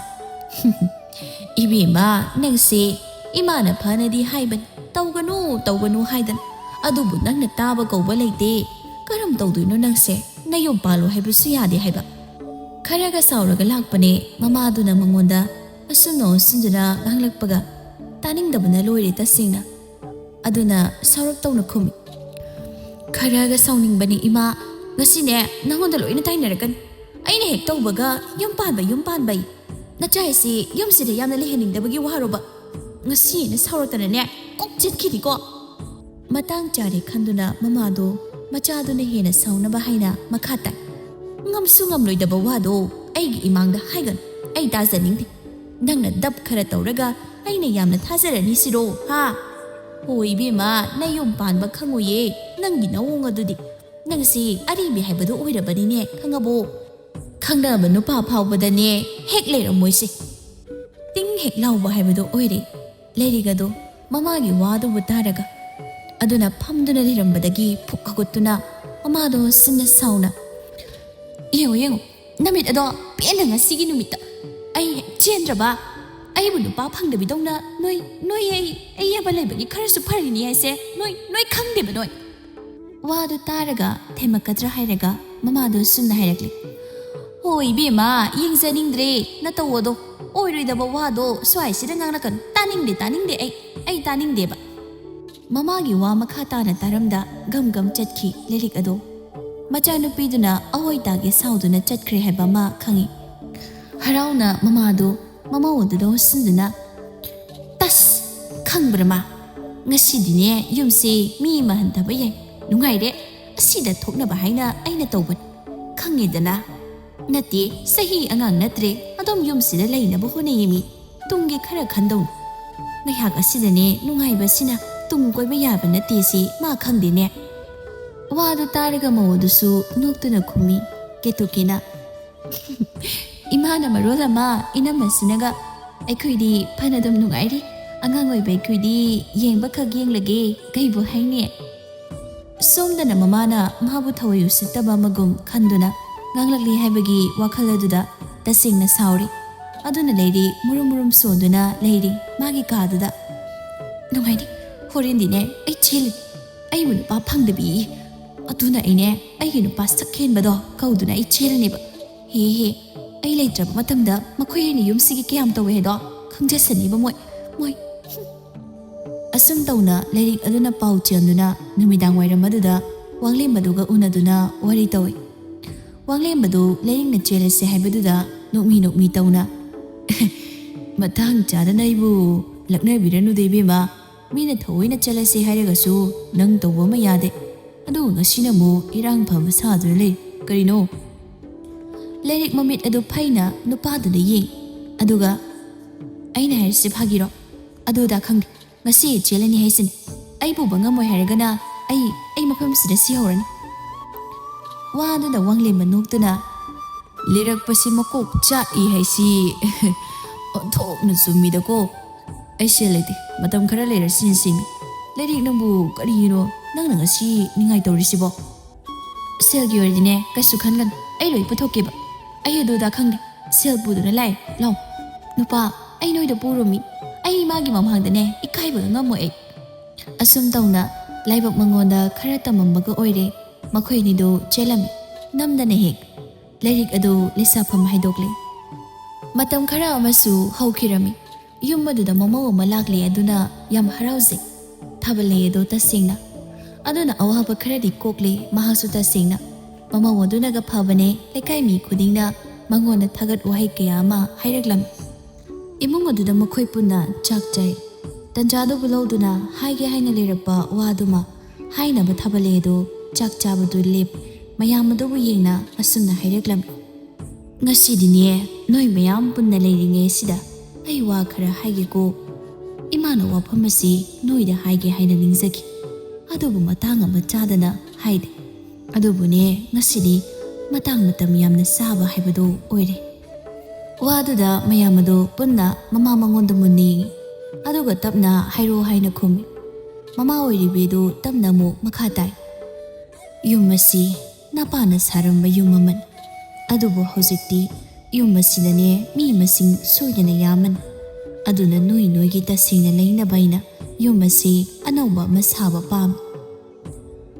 "ꯏꯕꯦꯝꯃ, ꯅꯪꯁꯦ ꯏꯃꯥꯅ ꯐꯅꯗꯤ ꯍꯥꯏꯕꯅꯤ, ꯇꯧꯒꯅꯨ, ꯇꯧꯒꯅꯨ ꯍꯥꯏꯗꯅ꯫ ꯑꯗꯨꯕꯨ ꯅꯪꯅ ꯇꯥꯕ ꯀꯧꯕ ꯂꯩꯇꯦ꯫ ꯀꯔꯝ ꯇꯧꯗꯣꯏꯅꯣ ꯅꯪꯁꯦ? ꯅꯌꯨꯝ ꯄꯥꯜꯂꯣ ꯍꯥꯏꯕꯁꯨ ꯌꯥꯗꯦ ꯍꯥꯏꯕ?" ꯈꯔꯒ ꯁꯥꯎꯔꯒ ꯂꯥꯛꯄꯅꯦ ꯃꯃꯥꯗꯨꯅ ꯃꯉꯣꯟꯗ ꯑꯁꯨꯝꯅ ꯑꯣꯟꯁꯤꯟꯗꯨꯅ ꯉꯥꯡꯂꯛꯄꯒ꯫ ꯇꯥꯅꯤꯡꯗꯕꯅ ꯂꯣꯏꯔꯦ ꯇꯁꯦꯡꯅ꯫ ꯑꯗꯨꯅ ꯁꯥꯎꯔꯞ ꯇꯧꯅ ꯈꯨꯝꯃꯤ, "ꯈꯔꯒ ꯁꯥꯎꯅꯤꯡꯕꯅꯤ ꯏꯃꯥ, ꯉꯁꯤꯅꯦ ꯅꯪꯉꯣꯟꯗ ꯂꯣꯏꯅ ꯇꯥꯏꯅꯔꯛꯀꯅꯤ꯫ ꯑꯩꯅ ꯍꯦꯛ ꯇꯧꯕꯒ ꯌꯨꯝ ꯄꯥꯟꯕ, ꯌꯨꯝ ꯄꯥꯟꯕꯩ꯫ ꯅꯆꯥ ꯍꯥꯏꯁꯤ ꯌꯨꯝꯁꯤꯗ ꯌꯥꯝꯅ ꯂꯩꯍꯟꯅꯤꯡꯗꯕꯒꯤ ꯋꯥꯔꯣꯕ? ꯉꯁꯤ ꯑꯩꯅ ꯁꯥꯎꯔꯛꯇꯅꯅꯦ ꯀꯣꯛ ꯆꯦꯠꯈꯤꯅꯤꯀꯣ?" ꯃꯇꯥꯡ ꯆꯥꯔꯦ ꯈꯟꯗꯨꯅ ꯃꯃꯥꯗꯣ ꯃꯆꯥꯗꯨꯅ ꯍꯦꯟꯅ ꯁꯥꯎꯅꯕ ꯍꯥꯏꯅ ꯃꯈꯥ ꯇꯥꯏ, "ꯉꯝꯁꯨ ꯉꯝꯂꯣꯏꯗꯕ ꯋꯥꯗꯣ ꯑꯩꯒꯤ ꯏꯃꯥꯡꯗ ꯍꯥꯏꯒꯅꯨ, ꯑꯩ ꯇꯥꯖꯅꯤꯡꯗꯦ꯫ ꯅꯪꯅ ꯗꯞ ꯈꯔ ꯇꯧꯔꯒ ꯑꯩꯅ ꯌꯥꯝꯅ ꯊꯥꯖꯔꯅꯤ ꯁꯤꯔꯣ, ꯍꯥ? ꯍꯣ ꯏꯕꯦꯝꯃ, ꯅꯌꯨꯝ ꯄꯥꯟꯕ ꯈꯪꯉꯣꯏꯌꯦ ꯅꯪꯒꯤ ꯅꯑꯣꯡ ꯑꯗꯨꯗꯤ꯫ ꯅꯪꯁꯤ ꯑꯔꯤꯕꯤ ꯍꯥꯏꯕꯗꯨ ꯑꯣꯏꯔꯕꯅꯤꯅꯦ, ꯈꯪꯉꯕꯣ? ꯈꯪꯅꯕ ꯅꯨꯄꯥ ꯐꯥꯎꯕꯗꯅꯦ ꯍꯦꯛ ꯂꯩꯔꯝꯃꯣꯏꯁꯦ꯫" ꯇꯤꯡ ꯍꯦꯛ ꯂꯥꯎꯕ ꯍꯥꯏꯕꯗꯨ ꯑꯣꯏꯔꯦ ꯂꯥꯏꯔꯤꯛ ꯑꯗꯨ ꯃꯃꯥꯒꯤ ꯋꯥꯗꯨꯕꯨ ꯇꯥꯔꯒ꯫ ꯑꯗꯨꯅ ꯐꯝꯗꯨꯅ ꯂꯩꯔꯝꯕꯗꯒꯤ ꯐꯨꯛ ꯍꯧꯒꯠꯇꯨꯅ ꯃꯃꯥꯗꯣ ꯁꯤꯟꯅ ꯁꯥꯎꯅ, "ꯌꯦꯡꯉꯨ, ꯌꯦꯡꯉꯨ, ꯅꯨꯃꯤꯠ ꯑꯗꯣ ꯄꯦꯟꯅ ꯉꯁꯤꯒꯤ ꯅꯨꯃꯤꯠꯇ ꯑꯩ ꯍꯦꯛ ꯆꯦꯟꯗ꯭ꯔꯕ, ꯑꯩꯕꯨ ꯅꯨꯄꯥ ꯐꯪꯗꯕꯤꯗꯧꯅ ꯅꯣꯏ, ꯅꯣꯏ ꯑꯩ, ꯑꯩ ꯑꯃ ꯂꯩꯕꯒꯤ ꯈꯔꯁꯨ ꯐꯔꯤꯅꯤ ꯍꯥꯏꯁꯦ ꯅꯣꯏ, ꯅꯣꯏ ꯈꯪꯗꯦꯕ ꯅꯣꯏ꯫ ꯋꯥꯗꯨ ꯇꯥꯔꯒ ꯊꯦꯝꯃꯛꯀꯗ꯭ꯔꯥ ꯍꯥꯏꯔꯒ ꯃꯃꯥꯗꯨ ꯁꯨꯝꯅ ꯍꯥꯏꯔꯛꯂꯤ, "ꯍꯣ ꯏꯕꯦꯝꯃ, ꯌꯦꯡꯖꯅꯤꯡꯗ꯭ꯔꯦ ꯅꯇꯧ ꯑꯗꯣ꯫ ꯑꯣꯏꯔꯣꯏꯗꯕ ꯋꯥꯗꯣ ꯁ꯭ꯋꯥꯏꯁꯤꯗ ꯉꯥꯡꯂꯛꯀꯅꯨ꯫ ꯇꯥꯅꯤꯡꯗꯦ, ꯇꯥꯅꯤꯡꯗꯦ ꯑꯩ, ꯑꯩ ꯇꯥꯅꯤꯡꯗꯦꯕ꯫" ꯃꯃꯥꯒꯤ ꯋꯥ ꯃꯈꯥ ꯇꯥꯅ ꯇꯥꯔꯝꯗ ꯒꯝ ꯒꯝ ꯆꯠꯈꯤ ꯂꯥꯏꯔꯤꯛ ꯑꯗꯣ꯫ ꯃꯆꯥꯅꯨꯄꯤꯗꯨꯅ ꯑꯋꯣꯏ ꯇꯥꯒꯦ ꯁꯥꯎꯗꯨꯅ ꯆꯠꯈ꯭ꯔꯦ ꯍꯥꯏꯕ ꯃꯥ ꯈꯪꯏ꯫ ꯍꯔꯥꯎꯅ ꯃꯃꯥꯗꯨ ꯃꯃꯧ ꯑꯗꯨꯗ ꯑꯣꯟꯁꯤꯟꯗꯨꯅ, "ꯇꯁ! ꯈꯪꯕ꯭ꯔ ꯃꯥ? ꯉꯁꯤꯗꯤꯅꯦ ꯌꯨꯝꯁꯦ ꯃꯤ ꯑꯃ ꯍꯟꯊꯕ ꯌꯥꯏ꯫ ꯅꯨꯡꯉꯥꯏꯔꯦ꯫ ꯑꯁꯤꯗ ꯊꯣꯛꯅꯕ ꯍꯥꯏꯅ ꯑꯩꯅ ꯇꯧꯕꯅꯤ꯫ ꯈꯪꯉꯦꯗꯅ? ꯅꯠꯇꯦ, ꯆꯍꯤ ꯑꯉꯥꯡ ꯅꯠꯇ꯭ꯔꯦ꯫ ꯑꯗꯨꯝ ꯌꯨꯝꯁꯤꯗ ꯂꯩꯅꯕ ꯍꯣꯠꯅꯩꯌꯦ ꯃꯤ꯫ ꯇꯨꯡꯒꯤ ꯈꯔ ꯈꯟꯗꯧꯅꯤ꯫ ꯉꯥꯏꯍꯥꯛ ꯑꯁꯤꯗꯅꯦ ꯅꯨꯡꯉꯥꯏꯕꯁꯤꯅ ꯇꯨꯡ ꯀꯣꯏꯕ ꯌꯥꯕ ꯅꯠꯇꯦ ꯁꯤ ꯃꯥ ꯈꯪꯗꯦꯅꯦ꯫" ꯋꯥꯗꯨ ꯇꯥꯔꯒ ꯃꯧ ꯑꯗꯨꯁꯨ ꯅꯣꯛꯇꯨꯅ ꯈꯨꯝꯃꯤ ꯀꯦꯇꯨꯀꯤꯅ꯫ "ꯏꯃꯥꯅ ꯃꯔꯣꯜ ꯑꯃ, ꯏꯅꯝꯃꯁꯤꯅꯒ ꯑꯩꯈꯣꯏꯗꯤ ꯐꯅ ꯑꯗꯨꯝ ꯅꯨꯡꯉꯥꯏꯔꯤ꯫ ꯑꯉꯥꯡ ꯑꯣꯏꯕ ꯑꯩꯈꯣꯏꯗꯤ ꯌꯦꯡꯕ ꯈꯛ ꯌꯦꯡꯂꯒꯦ ꯀꯩꯕꯨ ꯍꯥꯏꯅꯤ?" ꯁꯣꯝꯗꯅ ꯃꯃꯥꯅ ꯃꯥꯕꯨ ꯊꯑꯣꯏ ꯎꯁꯤꯠꯇꯕ ꯑꯃꯒꯨꯝ ꯈꯟꯗꯨꯅ ꯉꯥꯡꯂꯛꯂꯤ ꯍꯥꯏꯕꯒꯤ ꯋꯥꯈꯜ ꯑꯗꯨꯗ ꯇꯁꯦꯡꯅ ꯁꯥꯎꯔꯤ꯫ ꯑꯗꯨꯅ ꯂꯩꯔꯤ ꯃꯨꯔꯨꯝ ꯃꯨꯔꯨꯝ ꯁꯣꯟꯗꯨꯅ ꯂꯩꯔꯤ ꯃꯥꯒꯤ ꯀꯥꯗꯨꯗ꯫ "ꯅꯨꯡꯉꯥꯏꯔꯤ꯫ ꯍꯣꯔꯦꯟꯗꯤꯅꯦ ꯑꯩ ꯆꯦꯜꯂꯤ꯫ ꯑꯩꯕꯨ ꯅꯨꯄꯥ ꯐꯪꯗꯕꯤ꯫ ꯑꯗꯨꯅ ꯑꯩꯅꯦ ꯑꯩꯒꯤ ꯅꯨꯄꯥ ꯁꯛ ꯍꯦꯟꯕꯗꯣ ꯀꯧꯗꯨꯅ ꯑꯩ ꯆꯦꯜꯂꯅꯦꯕ꯫ ꯍꯦ ꯍꯦ, ꯑꯩ ꯂꯩꯇ꯭ꯔꯕ ꯃꯇꯝꯗ ꯃꯈꯣꯏ ꯑꯅꯤ ꯌꯨꯝꯁꯤꯒꯤ ꯀꯌꯥꯝ ꯇꯧꯋꯦ ꯍꯥꯏꯗꯣ ꯈꯪꯖꯁꯅꯤꯕ ꯃꯣꯏ, ꯃꯣꯏ꯫" ꯑꯁꯨꯝ ꯇꯧꯅ ꯂꯥꯏꯔꯤꯛ ꯑꯗꯨꯅ ꯄꯥꯎ ꯆꯦꯟꯗꯨꯅ ꯅꯨꯃꯤꯗꯥꯡ ꯋꯥꯏꯔꯝ ꯑꯗꯨꯗ ꯋꯥꯡꯂꯦꯝꯕꯗꯨꯒ ꯎꯅꯗꯨꯅ ꯋꯥꯔꯤ ꯇꯧꯏ꯫ ꯋꯥꯡꯂꯦꯝꯕꯗꯨ ꯂꯥꯏꯔꯤꯛꯅ ꯆꯦꯜꯂꯁꯦ ꯍꯥꯏꯕꯗꯨꯗ ꯅꯣꯛꯃꯤ ꯅꯣꯛꯃꯤ ꯇꯧꯅ, "ꯃꯇꯥꯡ ꯆꯥꯗꯅ ꯑꯩꯕꯨ ꯂꯛꯅꯕꯤꯔꯅꯨꯗ ꯏꯕꯦꯝꯃ꯫ ꯃꯤꯅ ꯊꯑꯣꯏꯅ ꯆꯠꯂꯁꯦ ꯍꯥꯏꯔꯒꯁꯨ ꯅꯪ ꯇꯧꯕ ꯑꯃ ꯌꯥꯗꯦ꯫ ꯑꯗꯨꯒ ꯉꯁꯤꯅ ꯑꯃꯨꯛ ꯏꯔꯥꯡ ꯐꯕ ꯁꯥꯗꯨꯅ ꯂꯩ꯫ ꯀꯔꯤꯅꯣ?" ꯂꯥꯏꯔꯤꯛ ꯃꯃꯤꯠ ꯑꯗꯨ ꯐꯩꯅ ꯅꯨꯄꯥꯗꯨꯗ ꯌꯦꯡ꯫ ꯑꯗꯨꯒ, "ꯑꯩꯅ ꯍꯥꯏꯔꯤꯁꯦ ꯐꯥꯒꯤꯔꯣ? ꯑꯗꯨ ꯑꯗꯥ ꯈꯪꯗꯦ꯫ ꯉꯁꯤ ꯆꯦꯜꯂꯅꯤ ꯍꯥꯏꯁꯤꯅꯤ꯫ ꯑꯩ ꯄꯨꯕ ꯉꯝꯃꯣꯏ ꯍꯥꯏꯔꯒꯅ ꯑꯩ, ꯑꯩ ꯃꯐꯝꯁꯤꯗ ꯁꯤꯍꯧꯔꯅꯤ꯫" ꯋꯥꯗꯨꯅ ꯋꯥꯡꯂꯦꯝꯕ ꯅꯣꯛꯇꯨꯅ, "ꯂꯤꯔꯛꯄꯁꯤ ꯃꯀꯣꯛ ꯆꯥꯛꯏ ꯍꯥꯏꯁꯤ ꯑꯣꯟꯊꯣꯛꯅ ꯆꯨꯝꯃꯤꯗꯀꯣ꯫ ꯑꯩ ꯁꯦꯜ ꯂꯩꯇꯦ꯫ ꯃꯇꯝ ꯈꯔ ꯂꯩꯔ ꯁꯤꯟꯁꯤꯃꯤ꯫ ꯂꯥꯏꯔꯤꯛ ꯅꯪꯕꯨ ꯀꯔꯤꯒꯤꯅꯣ ꯅꯪꯅ ꯉꯁꯤ ꯅꯤꯡꯉꯥꯏ ꯇꯧꯔꯤꯁꯤꯕꯣ?" "ꯁꯦꯜꯒꯤ ꯑꯣꯏꯔꯗꯤꯅꯦ ꯀꯩꯁꯨ ꯈꯟꯒꯅꯨ꯫ ꯑꯩ ꯂꯣꯏ ꯄꯨꯊꯣꯛꯀꯦꯕ꯫ ꯑꯩ ꯑꯗꯨꯗ ꯈꯪꯗꯦ, ꯁꯦꯜ ꯄꯨꯗꯨꯅ ꯂꯥꯛꯑꯦ꯫ ꯂꯥꯎ ꯅꯨꯄꯥ, ꯑꯩ ꯅꯣꯏꯗ ꯄꯨꯔꯨꯃꯤ꯫ ꯑꯩ ꯏꯃꯥꯒꯤ ꯃꯃꯥꯡꯗꯅꯦ ꯏꯀꯥꯏꯕꯒ ꯉꯝꯃꯣꯏ ꯑꯩ꯫ ꯑꯁꯨꯝ ꯇꯧꯅ ꯂꯥꯏꯕꯛ ꯃꯉꯣꯟꯗ ꯈꯔ ꯇꯝꯃꯝꯕꯒ ꯑꯣꯏꯔꯦ꯫ ꯃꯈꯣꯏ ꯑꯅꯤꯗꯨ ꯆꯦꯜꯂꯝꯃꯤ꯫ ꯅꯝꯗꯅ ꯍꯦꯛ ꯂꯥꯏꯔꯤꯛ ꯑꯗꯨ ꯂꯩꯁꯥꯐꯝ ꯍꯥꯏꯗꯣꯛꯂꯦ꯫ ꯃꯇꯝ ꯈꯔ ꯑꯃꯁꯨ ꯍꯧꯈꯤꯔꯝꯃꯤ꯫ ꯌꯨꯝ ꯑꯗꯨꯗ ꯃꯃꯧ ꯑꯃ ꯂꯥꯛꯂꯦ, ꯑꯗꯨꯅ ꯌꯥꯝ ꯍꯔꯥꯎꯖꯩ꯫ ꯊꯥꯕꯜꯂꯩ ꯑꯗꯣ ꯇꯁꯦꯡꯅ꯫ ꯑꯗꯨꯅ ꯑꯋꯥꯕ ꯈꯔꯗꯤ ꯀꯣꯛꯂꯦ ꯃꯍꯥꯛꯁꯨ ꯇꯁꯦꯡꯅ꯫ ꯃꯃꯧ ꯑꯗꯨꯅꯒ ꯐꯕꯅꯦ, ꯂꯩꯀꯥꯏ ꯃꯤ ꯈꯨꯗꯤꯡꯅ ꯃꯉꯣꯟꯗ ꯊꯥꯒꯠ ꯋꯥꯍꯩ ꯀꯌꯥ ꯑꯃ ꯍꯥꯏꯔꯛꯂꯝꯃꯤ꯫ ꯏꯃꯨꯡ ꯑꯗꯨꯗ ꯃꯈꯣꯏ ꯄꯨꯟꯅ ꯆꯥꯛ ꯆꯥꯏ꯫ ꯇꯟꯖꯥꯗꯨꯕꯨ ꯂꯧꯗꯨꯅ ꯍꯥꯏꯒꯦ ꯍꯥꯏꯅ ꯂꯩꯔꯛꯄ ꯋꯥꯗꯨꯃ ꯍꯥꯏꯅꯕ ꯊꯥꯕꯜꯂꯩ ꯑꯗꯨ ꯆꯥꯛ ꯆꯥꯕꯗꯨ ꯂꯦꯞ ꯃꯌꯥꯝ ꯑꯗꯨꯕꯨ ꯌꯦꯡꯅ ꯑꯁꯨꯝꯅ ꯍꯥꯏꯔꯛꯂꯝꯃꯤ꯫ ꯉꯁꯤꯗꯤꯅꯦ, ꯅꯣꯏ ꯃꯌꯥꯝ ꯄꯨꯟꯅ ꯂꯩꯔꯤꯉꯩꯁꯤꯗ ꯑꯩ ꯋꯥ ꯈꯔ ꯍꯥꯏꯒꯦꯀꯣ꯫ ꯏꯃꯥꯅ ꯋꯥꯐꯝ ꯑꯁꯤ ꯅꯣꯏꯗ ꯍꯥꯏꯒꯦ ꯍꯥꯏꯅ ꯅꯤꯡꯖꯈꯤ, ꯑꯗꯨꯕꯨ ꯃꯇꯥꯡ ꯑꯃ ꯆꯥꯗꯅ ꯍꯥꯏꯗꯦ꯫ ꯑꯗꯨꯕꯨꯅꯦ, ꯉꯁꯤꯗꯤ ꯃꯇꯥꯡ ꯃꯇꯝ ꯌꯥꯝꯅ ꯆꯥꯕ ꯍꯥꯏꯕꯗꯨ ꯑꯣꯏꯔꯦ꯫ ꯋꯥꯗꯨꯗ ꯃꯌꯥꯝ ꯑꯗꯨ ꯄꯨꯟꯅ ꯃꯃꯥ ꯃꯉꯣꯟꯗ ꯃꯨꯟꯅ ꯌꯦꯡꯉꯤ꯫ ꯑꯗꯨꯒ ꯇꯞꯅ ꯍꯥꯏꯔꯣ ꯍꯥꯏꯅ ꯈꯨꯝꯃꯤ꯫ ꯃꯃꯥ ꯑꯣꯏꯔꯤꯕꯤꯗꯨ ꯇꯞꯅ ꯑꯃꯨꯛ ꯃꯈꯥ ꯇꯥꯏ꯫ ꯌꯨꯝ ꯑꯁꯤ ꯅꯄꯥꯅ ꯁꯥꯔꯝꯕ ꯌꯨꯝ ꯑꯃꯅꯤ꯫ ꯑꯗꯨꯕꯨ ꯍꯧꯖꯤꯛꯇꯤ ꯌꯨꯝ ꯑꯁꯤꯗꯅꯦ ꯃꯤ ꯃꯁꯤꯡ ꯁꯣꯏꯗꯅ ꯌꯥꯝꯃꯅꯤ꯫ ꯑꯗꯨꯅ ꯅꯣꯏ ꯅꯣꯏꯒꯤ ꯇꯁꯦꯡꯅ ꯂꯩꯅꯕ ꯑꯩꯅ ꯌꯨꯝ ꯑꯁꯤ ꯑꯅꯧꯕ ꯑꯃ ꯁꯥꯕ ꯄꯥꯝꯃꯤ꯫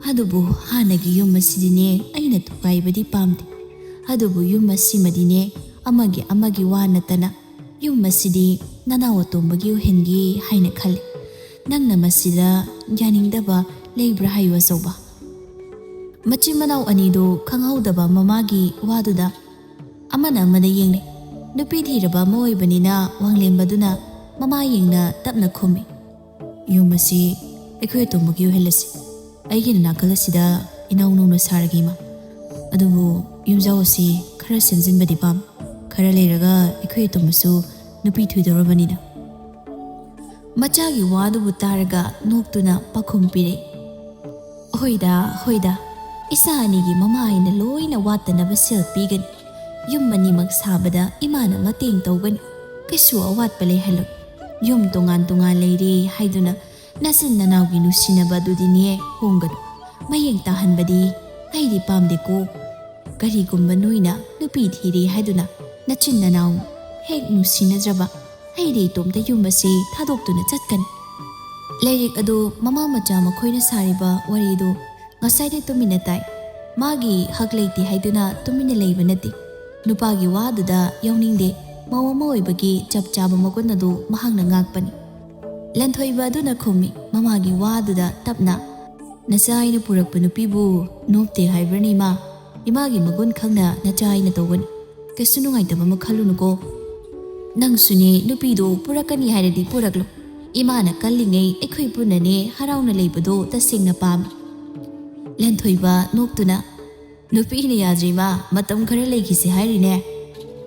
ꯑꯗꯨꯕꯨ ꯍꯥꯟꯅꯒꯤ ꯌꯨꯝ ꯑꯁꯤꯗꯤꯅꯦ ꯑꯩꯅ ꯊꯨꯒꯥꯏꯕꯗꯤ ꯄꯥꯝꯗꯦ꯫ ꯑꯗꯨꯕꯨ ꯌꯨꯝ ꯑꯁꯤꯃꯗꯤꯅꯦ ꯑꯃꯒꯤ ꯑꯃꯒꯤ ꯋꯥ ꯅꯠꯇꯅ ꯌꯨꯝ ꯑꯁꯤꯗꯤ ꯅꯅꯥꯎ ꯑꯇꯣꯝꯕꯒꯤ ꯑꯣꯏꯍꯟꯒꯦ ꯍꯥꯏꯅ ꯈꯜꯂꯤ꯫ ꯅꯪꯅ ꯃꯁꯤꯗ ꯌꯥꯅꯤꯡꯗꯕ ꯂꯩꯕ꯭ꯔꯥ ꯍꯥꯏꯌꯨ ꯑꯆꯧꯕ? ꯃꯆꯤꯟ ꯃꯅꯥꯎ ꯑꯅꯤꯗꯨ ꯈꯪꯍꯧꯗꯕ ꯃꯃꯥꯒꯤ ꯋꯥꯗꯨꯗ ꯑꯃꯅ ꯑꯃꯗ ꯌꯦꯡꯂꯦ꯫ ꯅꯨꯄꯤ ꯊꯤꯔꯕ ꯑꯃ ꯑꯣꯏꯕꯅꯤꯅ ꯋꯥꯡꯂꯦꯝꯕꯗꯨꯅ ꯃꯃꯥ ꯌꯦꯡꯅ ꯇꯞꯅ ꯈꯨꯝꯃꯤ꯫ ꯌꯨꯝ ꯑꯁꯤ ꯑꯩꯈꯣꯏ ꯑꯇꯣꯝꯕꯒꯤ ꯑꯣꯏꯍꯜꯂꯁꯤ꯫ ꯑꯩꯒꯤꯅ ꯅꯥꯀꯜ ꯑꯁꯤꯗ ꯏꯅꯧ ꯅꯧꯅ ꯁꯥꯔꯒꯦ ꯏꯃꯥ꯫ ꯑꯗꯨꯕꯨ ꯌꯨꯝꯖꯥꯎ ꯑꯁꯤ ꯈꯔ ꯁꯦꯝꯖꯤꯟꯕꯗꯤ ꯄꯥꯝꯃꯤ꯫ ꯈꯔ ꯂꯩꯔꯒ ꯑꯩꯈꯣꯏ ꯑꯇꯣꯝꯕꯁꯨ ꯅꯨꯄꯤ ꯊꯤꯗꯧꯔꯕꯅꯤꯅ꯫ ꯃꯆꯥꯒꯤ ꯋꯥꯗꯨꯕꯨ ꯇꯥꯔꯒ ꯅꯣꯛꯇꯨꯅ ꯄꯥꯈꯨꯝ ꯄꯤꯔꯦ꯫ ꯍꯣꯏꯗ, ꯍꯣꯏꯗ, ꯏꯆꯥ ꯑꯅꯤꯒꯤ ꯃꯃꯥ ꯑꯩꯅ ꯂꯣꯏꯅ ꯋꯥꯠꯇꯅꯕ ꯁꯦꯜ ꯄꯤꯒꯅꯤ꯫ ꯌꯨꯝ ꯑꯅꯤꯃꯛ ꯁꯥꯕꯗ ꯏꯃꯥꯅ ꯃꯇꯦꯡ ꯇꯧꯒꯅꯤ꯫ ꯀꯩꯁꯨ ꯑꯋꯥꯠꯄ ꯂꯩꯍꯜꯂꯣꯏ꯫ ꯌꯨꯝ ꯇꯣꯉꯥꯟ ꯇꯣꯉꯥꯟ ꯂꯩꯔꯦ ꯍꯥꯏꯗꯨꯅ ꯅꯆꯤꯟ ꯅꯅꯥꯎꯒꯤ ꯅꯨꯡꯁꯤꯅꯕ ꯑꯗꯨꯗꯤꯅꯦ ꯍꯣꯡꯒꯅꯨ꯫ ꯃꯌꯦꯡ ꯇꯥꯍꯟꯕꯗꯤ ꯑꯩꯗꯤ ꯄꯥꯝꯗꯦꯀꯣ꯫ ꯀꯔꯤꯒꯨꯝꯕ ꯅꯣꯏꯅ ꯅꯨꯄꯤ ꯊꯤꯔꯦ ꯍꯥꯏꯗꯨꯅ ꯅꯆꯤꯟ ꯅꯅꯥꯎ ꯍꯦꯛ ꯅꯨꯡꯁꯤꯅꯖꯕ ꯍꯩꯔꯦ ꯏꯇꯣꯝꯇ ꯌꯨꯝ ꯑꯁꯤ ꯊꯥꯗꯣꯛꯇꯨꯅ ꯆꯠꯀꯅꯤ꯫ ꯂꯥꯏꯔꯤꯛ ꯑꯗꯨ ꯃꯃꯥ ꯃꯆꯥ ꯃꯈꯣꯏꯅ ꯁꯥꯔꯤꯕ ꯋꯥꯔꯤꯗꯨ ꯉꯁꯥꯏꯗ ꯇꯨꯃꯤꯟꯅ ꯇꯥꯏ꯫ ꯃꯥꯒꯤ ꯍꯛ ꯂꯩꯇꯦ ꯍꯥꯏꯗꯨꯅ ꯇꯨꯃꯤꯟꯅ ꯂꯩꯕ ꯅꯠꯇꯦ꯫ ꯅꯨꯄꯥꯒꯤ ꯋꯥꯗꯨꯗ ꯌꯥꯎꯅꯤꯡꯗꯦ꯫ ꯃꯧ ꯑꯃ ꯑꯣꯏꯕꯒꯤ ꯆꯞ ꯆꯥꯕ ꯃꯒꯨꯟ ꯑꯗꯨ ꯃꯍꯥꯛꯅ ꯉꯥꯛꯄꯅꯤ꯫ ꯂꯟꯊꯣꯏꯕ ꯑꯗꯨꯅ ꯈꯨꯝꯃꯤ ꯃꯃꯥꯒꯤ ꯋꯥꯗꯨꯗ ꯇꯞꯅ, "ꯅꯆꯥ ꯑꯩꯅ ꯄꯨꯔꯛꯄ ꯅꯨꯄꯤꯕꯨ ꯅꯣꯞꯇꯦ ꯍꯥꯏꯕ꯭ꯔꯅꯤ ꯏꯃꯥ? ꯏꯃꯥꯒꯤ ꯃꯒꯨꯟ ꯈꯪꯅ ꯅꯆꯥ ꯑꯩꯅ ꯇꯧꯒꯅꯤ꯫ ꯀꯩꯁꯨ ꯅꯨꯡꯉꯥꯏꯇꯕ ꯑꯃ ꯈꯜꯂꯨꯅꯨꯀꯣ꯫ ꯅꯪꯁꯨꯅꯦ ꯅꯨꯄꯤꯗꯣ ꯄꯨꯔꯛꯀꯅꯤ ꯍꯥꯏꯔꯗꯤ ꯄꯨꯔꯛꯂꯣ꯫ ꯏꯃꯥꯅ ꯀꯜꯂꯤꯉꯩ ꯑꯩꯈꯣꯏ ꯄꯨꯟꯅꯅꯦ ꯍꯔꯥꯎꯅ ꯂꯩꯕꯗꯣ ꯇꯁꯦꯡꯅ ꯄꯥꯝꯃꯤ꯫" ꯂꯟꯊꯣꯏꯕ ꯅꯣꯛꯇꯨꯅ, "ꯅꯨꯄꯤꯅ ꯌꯥꯗ꯭ꯔꯤ ꯏꯃꯥ, ꯃꯇꯝ ꯈꯔ ꯂꯩꯈꯤꯁꯤ ꯍꯥꯏꯔꯤꯅꯦ꯫"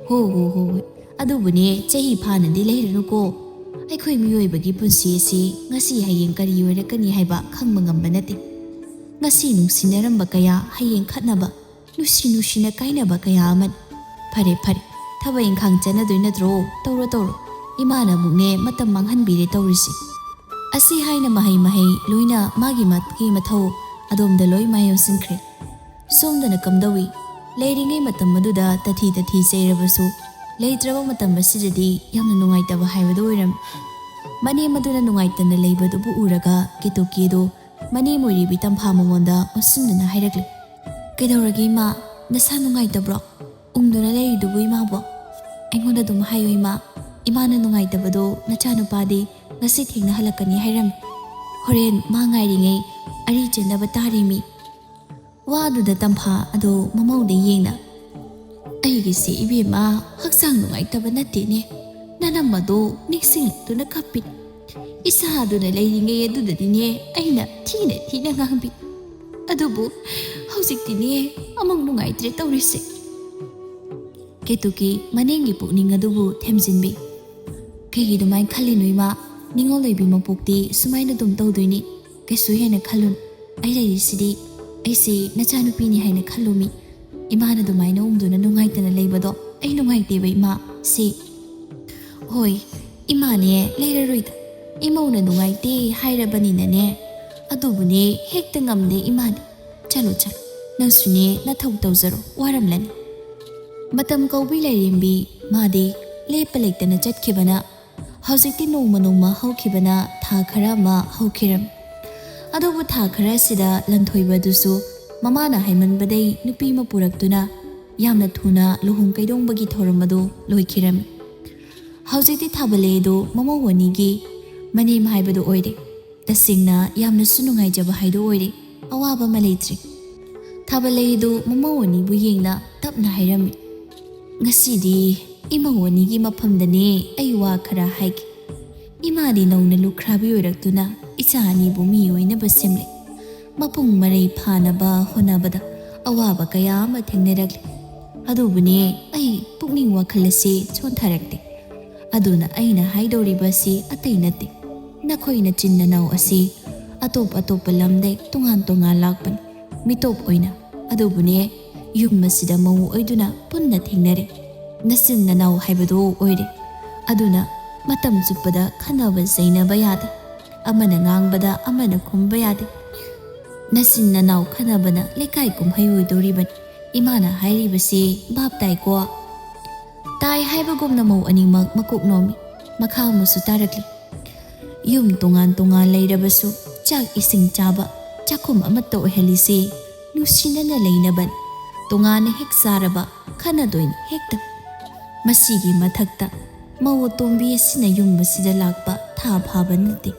"ꯍꯣ ꯍꯣ ꯍꯣ ꯍꯣꯏ, ꯑꯗꯨꯕꯨꯅꯦ ꯆꯍꯤ ꯐꯥꯅꯗꯤ ꯂꯩꯔꯅꯨꯀꯣ꯫ ꯑꯩꯈꯣꯏ ꯃꯤꯑꯣꯏꯕꯒꯤ ꯄꯨꯟꯁꯤ ꯑꯁꯤ ꯉꯁꯤ ꯍꯌꯦꯡ ꯀꯔꯤ ꯑꯣꯏꯔꯛꯀꯅꯤ ꯍꯥꯏꯕ ꯈꯪꯕ ꯉꯝꯕ ꯅꯠꯇꯦ꯫ ꯉꯁꯤ ꯅꯨꯡꯁꯤꯅꯔꯝꯕ ꯀꯌꯥ ꯍꯌꯦꯡ ꯈꯠꯅꯕ, ꯅꯨꯡꯁꯤ ꯅꯨꯡꯁꯤꯅ ꯀꯥꯏꯅꯕ ꯀꯌꯥ ꯑꯃꯅꯤ꯫ ꯐꯔꯦ ꯐꯔꯦ, ꯊꯕꯛ ꯏꯪꯈꯥꯡ ꯆꯠꯅꯗꯣꯏ ꯅꯠꯇ꯭ꯔꯣ? ꯇꯧꯔꯣ ꯇꯧꯔꯣ, ꯏꯃꯥꯅ ꯑꯃꯨꯛꯅꯦ ꯃꯇꯝ ꯃꯥꯡꯍꯟꯕꯤꯔꯦ ꯇꯧꯔꯤꯁꯤ꯫" ꯑꯁꯤ ꯍꯥꯏꯅ ꯃꯍꯩ ꯃꯍꯩ ꯂꯣꯏꯅ ꯃꯥꯒꯤ ꯃꯥꯒꯤ ꯃꯊꯧ ꯑꯗꯣꯝꯗ ꯂꯣꯏ ꯃꯥꯏ ꯑꯣꯟꯁꯤꯟꯈ꯭ꯔꯦ꯫ ꯁꯣꯝꯗꯅ ꯀꯝꯗꯧꯏ? ꯂꯩꯔꯤꯉꯩ ꯃꯇꯝ ꯑꯗꯨꯗ ꯇꯊꯤ ꯇꯊꯤ ꯆꯩꯔꯕꯁꯨ ꯂꯩꯇ꯭ꯔꯕ ꯃꯇꯝ ꯑꯁꯤꯗꯗꯤ ꯌꯥꯝꯅ ꯅꯨꯡꯉꯥꯏꯇꯕ ꯍꯥꯏꯕꯗꯨ ꯑꯣꯏꯔꯝꯃꯤ꯫ ꯃꯅꯦꯝ ꯑꯗꯨꯅ ꯅꯨꯡꯉꯥꯏꯇꯅ ꯂꯩꯕꯗꯨꯕꯨ ꯎꯔꯒ ꯀꯦꯇꯨꯀꯤꯗꯨ ꯃꯅꯦꯝ ꯑꯣꯏꯔꯤꯕꯤ ꯇꯝꯐꯥ ꯃꯉꯣꯟꯗ ꯑꯣꯟꯁꯤꯟꯗꯨꯅ ꯍꯥꯏꯔꯛꯂꯤ, "ꯀꯩꯗꯧꯔꯒꯦ ꯏꯃꯥ? ꯅꯁꯥ ꯅꯨꯡꯉꯥꯏꯇꯕ꯭ꯔꯣ? ꯎꯪꯗꯨꯅ ꯂꯩꯔꯤꯗꯨꯕꯨ ꯏꯃꯥꯕꯣ?" "ꯑꯩꯉꯣꯟꯗ ꯑꯗꯨꯝ ꯍꯥꯏꯌꯨ ꯏꯃꯥ, ꯏꯃꯥꯅ ꯅꯨꯡꯉꯥꯏꯇꯕꯗꯣ ꯅꯆꯥꯅꯨꯄꯥꯗꯤ ꯉꯁꯤ ꯊꯦꯡꯅ ꯍꯜꯂꯛꯀꯅꯤ ꯍꯥꯏꯔꯝꯃꯤ꯫ ꯍꯣꯔꯦꯟ ꯃꯥ ꯉꯥꯏꯔꯤꯉꯩ ꯑꯔꯤ ꯆꯦꯟꯅꯕ ꯇꯥꯔꯦꯃꯤ꯫" ꯋꯥꯗꯨꯗ ꯇꯝꯐꯥ ꯑꯗꯣ ꯃꯃꯧꯗ ꯌꯦꯡꯅ, "ꯑꯩꯒꯤꯁꯦ ꯏꯕꯦꯝꯃ ꯍꯛꯆꯥꯡ ꯅꯨꯡꯉꯥꯏꯇꯕ ꯅꯠꯇꯦꯅꯦ, ꯅꯅꯝꯃꯗꯣ ꯅꯤꯡꯁꯤꯡꯂꯛꯇꯨꯅ ꯀꯞꯄꯤ꯫ ꯏꯁꯥꯗꯨꯅ ꯂꯩꯔꯤꯉꯩ ꯑꯗꯨꯗꯗꯤꯅꯦ ꯑꯩꯅ ꯊꯤꯅ ꯊꯤꯅ ꯉꯥꯡꯕꯤ꯫ ꯑꯗꯨꯕꯨ ꯍꯧꯖꯤꯛꯇꯤꯅꯦ ꯑꯃꯨꯛ ꯅꯨꯡꯉꯥꯏꯇ꯭ꯔꯦ ꯇꯧꯔꯤꯁꯦ꯫" ꯀꯦꯇꯨꯀꯤ ꯃꯅꯦꯝꯒꯤ ꯄꯨꯛꯅꯤꯡ ꯑꯗꯨꯕꯨ ꯊꯦꯝꯖꯤꯟꯕꯤ꯫ "ꯀꯩꯒꯤ ꯑꯗꯨꯃꯥꯏꯅ ꯈꯜꯂꯤꯅꯣ ꯏꯃꯥ? ꯅꯤꯉꯣꯜ ꯑꯣꯏꯕꯤ ꯃꯄꯣꯛꯇꯤ ꯁꯨꯃꯥꯏꯅ ꯑꯗꯨꯝ ꯇꯧꯗꯣꯏꯅꯤ꯫ ꯀꯩꯁꯨ ꯍꯦꯟꯅ ꯈꯜꯂꯨꯅꯨ꯫ ꯑꯩ ꯂꯩꯔꯤꯁꯤꯗꯤ꯫ ꯑꯩꯁꯦ ꯅꯆꯥꯅꯨꯄꯤꯅꯤ ꯍꯥꯏꯅ ꯈꯜꯂꯨꯃꯤ꯫ ꯏꯃꯥꯅ ꯑꯗꯨꯃꯥꯏꯅ ꯎꯪꯗꯨꯅ ꯅꯨꯡꯉꯥꯏꯇꯅ ꯂꯩꯕꯗꯣ ꯑꯩ ꯅꯨꯡꯉꯥꯏꯇꯦꯕ ꯏꯃꯥ꯫ ꯁꯤ, ꯍꯣꯏ, ꯏꯃꯥꯅꯦ ꯂꯩꯔꯔꯣꯏꯗ꯫ ꯏꯃꯧꯅ ꯅꯨꯡꯉꯥꯏꯇꯦ ꯍꯥꯏꯔꯕꯅꯤꯅꯅꯦ꯫ ꯑꯗꯨꯕꯨꯅꯦ ꯍꯦꯛꯇ ꯉꯝꯗꯦ ꯏꯃꯥꯗꯤ꯫ ꯆꯠꯂꯣ ꯆꯠꯂꯣ, ꯅꯪꯁꯨꯅꯦ ꯅꯊꯧ ꯇꯧꯖꯔꯣ, ꯋꯥꯔꯝꯂꯅꯤ꯫ ꯃꯇꯝ ꯀꯧꯕꯤ ꯂꯥꯏꯔꯦꯝꯕꯤ, ꯃꯥꯗꯤ ꯂꯦꯞꯄ ꯂꯩꯇꯅ ꯆꯠꯈꯤꯕꯅ ꯍꯧꯖꯤꯛꯇꯤ ꯅꯣꯡꯃ ꯅꯣꯡꯃ ꯍꯧꯈꯤꯕꯅ ꯊꯥ ꯈꯔ ꯑꯃ ꯍꯧꯈꯤꯔꯝꯃꯤ꯫ ꯑꯗꯨꯕꯨ ꯊꯥ ꯈꯔ ꯑꯁꯤꯗ ꯂꯟꯊꯣꯏꯕꯗꯨꯁꯨ ꯃꯃꯥꯅ ꯍꯥꯏꯃꯟꯕꯗꯩ ꯅꯨꯄꯤ ꯑꯃ ꯄꯨꯔꯛꯇꯨꯅ ꯌꯥꯝꯅ ꯊꯨꯅ ꯂꯨꯍꯣꯡ ꯀꯩꯗꯣꯡꯕꯒꯤ ꯊꯧꯔꯝ ꯑꯗꯨ ꯂꯣꯏꯈꯤꯔꯝꯃꯤ꯫ ꯍꯧꯖꯤꯛꯇꯤ ꯊꯥꯕꯂꯩ ꯑꯗꯨ ꯃꯃꯧ ꯑꯅꯤꯒꯤ ꯃꯅꯦꯝ ꯍꯥꯏꯕꯗꯨ ꯑꯣꯏꯔꯦ꯫ ꯇꯁꯦꯡꯅ ꯌꯥꯝꯅꯁꯨ ꯅꯨꯡꯉꯥꯏꯖꯕ ꯍꯥꯏꯗꯨ ꯑꯣꯏꯔꯦ꯫ ꯑꯋꯥꯕ ꯑꯃ ꯂꯩꯇ꯭ꯔꯦ꯫ ꯊꯥꯕꯂꯩ ꯑꯗꯨ ꯃꯃꯧ ꯑꯅꯤꯕꯨ ꯌꯦꯡꯅ ꯇꯞꯅ ꯍꯥꯏꯔꯝꯃꯤ, "ꯉꯁꯤꯗꯤ ꯏꯃꯧ ꯑꯅꯤꯒꯤ ꯃꯐꯝꯗꯅꯦ ꯑꯩ ꯋꯥ ꯈꯔ ꯍꯥꯏꯒꯦ꯫ ꯏꯃꯥꯗꯤ ꯅꯧꯅ ꯂꯨꯈ꯭ꯔꯥꯕꯤ ꯑꯣꯏꯔꯛꯇꯨꯅ ꯏꯆꯥ ꯑꯅꯤꯕꯨ ꯃꯤ ꯑꯣꯏꯅꯕ ꯁꯦꯝꯂꯦ꯫ ꯃꯄꯨꯡ ꯃꯔꯩ ꯐꯥꯅꯕ ꯍꯣꯠꯅꯕꯗ ꯑꯋꯥꯕ ꯀꯌꯥ ꯑꯃ ꯊꯦꯡꯅꯔꯛꯂꯦ꯫ ꯑꯗꯨꯕꯨꯅꯦ, ꯑꯩ ꯄꯨꯛꯅꯤꯡ ꯋꯥꯈꯜ ꯑꯁꯤ ꯁꯣꯟꯊꯔꯛꯇꯦ꯫ ꯑꯗꯨꯅ ꯑꯩꯅ ꯍꯥꯏꯗꯧꯔꯤꯕ ꯑꯁꯤ ꯑꯇꯩ ꯅꯠꯇꯦ꯫ ꯅꯈꯣꯏ ꯅꯆꯤꯟ ꯅꯅꯥꯎ ꯑꯁꯤ ꯑꯇꯣꯞ ꯑꯇꯣꯞꯄ ꯂꯝꯗꯩ ꯇꯣꯉꯥꯟ ꯇꯣꯉꯥꯟ ꯂꯥꯛꯄꯅꯤ꯫ ꯃꯤꯇꯣꯞ ꯑꯣꯏꯅ꯫ ꯑꯗꯨꯕꯨꯅꯦ, ꯌꯨꯝ ꯑꯁꯤꯗ ꯃꯧ ꯑꯣꯏꯗꯨꯅ ꯄꯨꯟꯅ ꯊꯦꯡꯅꯔꯦ꯫ ꯅꯆꯤꯟ ꯅꯅꯥꯎ ꯍꯥꯏꯕꯗꯨ ꯑꯣꯏꯔꯦ꯫ ꯑꯗꯨꯅ ꯃꯇꯝ ꯆꯨꯞꯄꯗ ꯈꯟꯅꯕ ꯆꯩꯅꯕ ꯌꯥꯗꯦ꯫ ꯑꯃꯅ ꯉꯥꯡꯕꯗ ꯑꯃꯅ ꯈꯨꯝꯕ ꯌꯥꯗꯦ꯫ ꯅꯆꯤꯟ ꯅꯅꯥꯎ ꯈꯟꯅꯕꯅ ꯂꯩꯀꯥꯏ ꯀꯨꯝꯍꯩ ꯑꯣꯏꯗꯧꯔꯤꯕꯅꯤ꯫ ꯏꯃꯥꯅ ꯍꯥꯏꯔꯤꯕꯁꯤ ꯚꯥꯞ ꯇꯥꯏꯀꯣ?" ꯇꯥꯏ ꯍꯥꯏꯕꯒꯨꯝꯅ ꯃꯧ ꯑꯅꯤꯃꯛ ꯃꯀꯣꯛ ꯅꯣꯝꯃꯤ꯫ ꯃꯈꯥ ꯑꯃꯁꯨ ꯇꯥꯔꯛꯂꯤ꯫ ꯌꯨꯝ ꯇꯣꯉꯥꯟ ꯇꯣꯉꯥꯟ ꯂꯩꯔꯕꯁꯨ ꯆꯥꯛ ꯏꯁꯤꯡ ꯆꯥꯕ ꯆꯥꯛꯈꯨꯝ ꯑꯃꯠꯇ ꯑꯣꯏꯍꯜꯂꯤꯁꯦ ꯅꯨꯡꯁꯤꯅꯅ ꯂꯩꯅꯕꯅꯤ꯫ ꯇꯣꯉꯥꯟꯅ ꯍꯦꯛ ꯆꯥꯔꯕ ꯈꯟꯅꯗꯣꯏꯅꯤ ꯍꯦꯛꯇ꯫ ꯃꯁꯤꯒꯤ ꯃꯊꯛꯇ ꯃꯧ ꯑꯇꯣꯝꯕꯤ ꯑꯁꯤꯅ ꯌꯨꯝ ꯑꯁꯤꯗ ꯂꯥꯛꯄ ꯊꯥ ꯐꯥꯕ ꯅꯠꯇꯦ꯫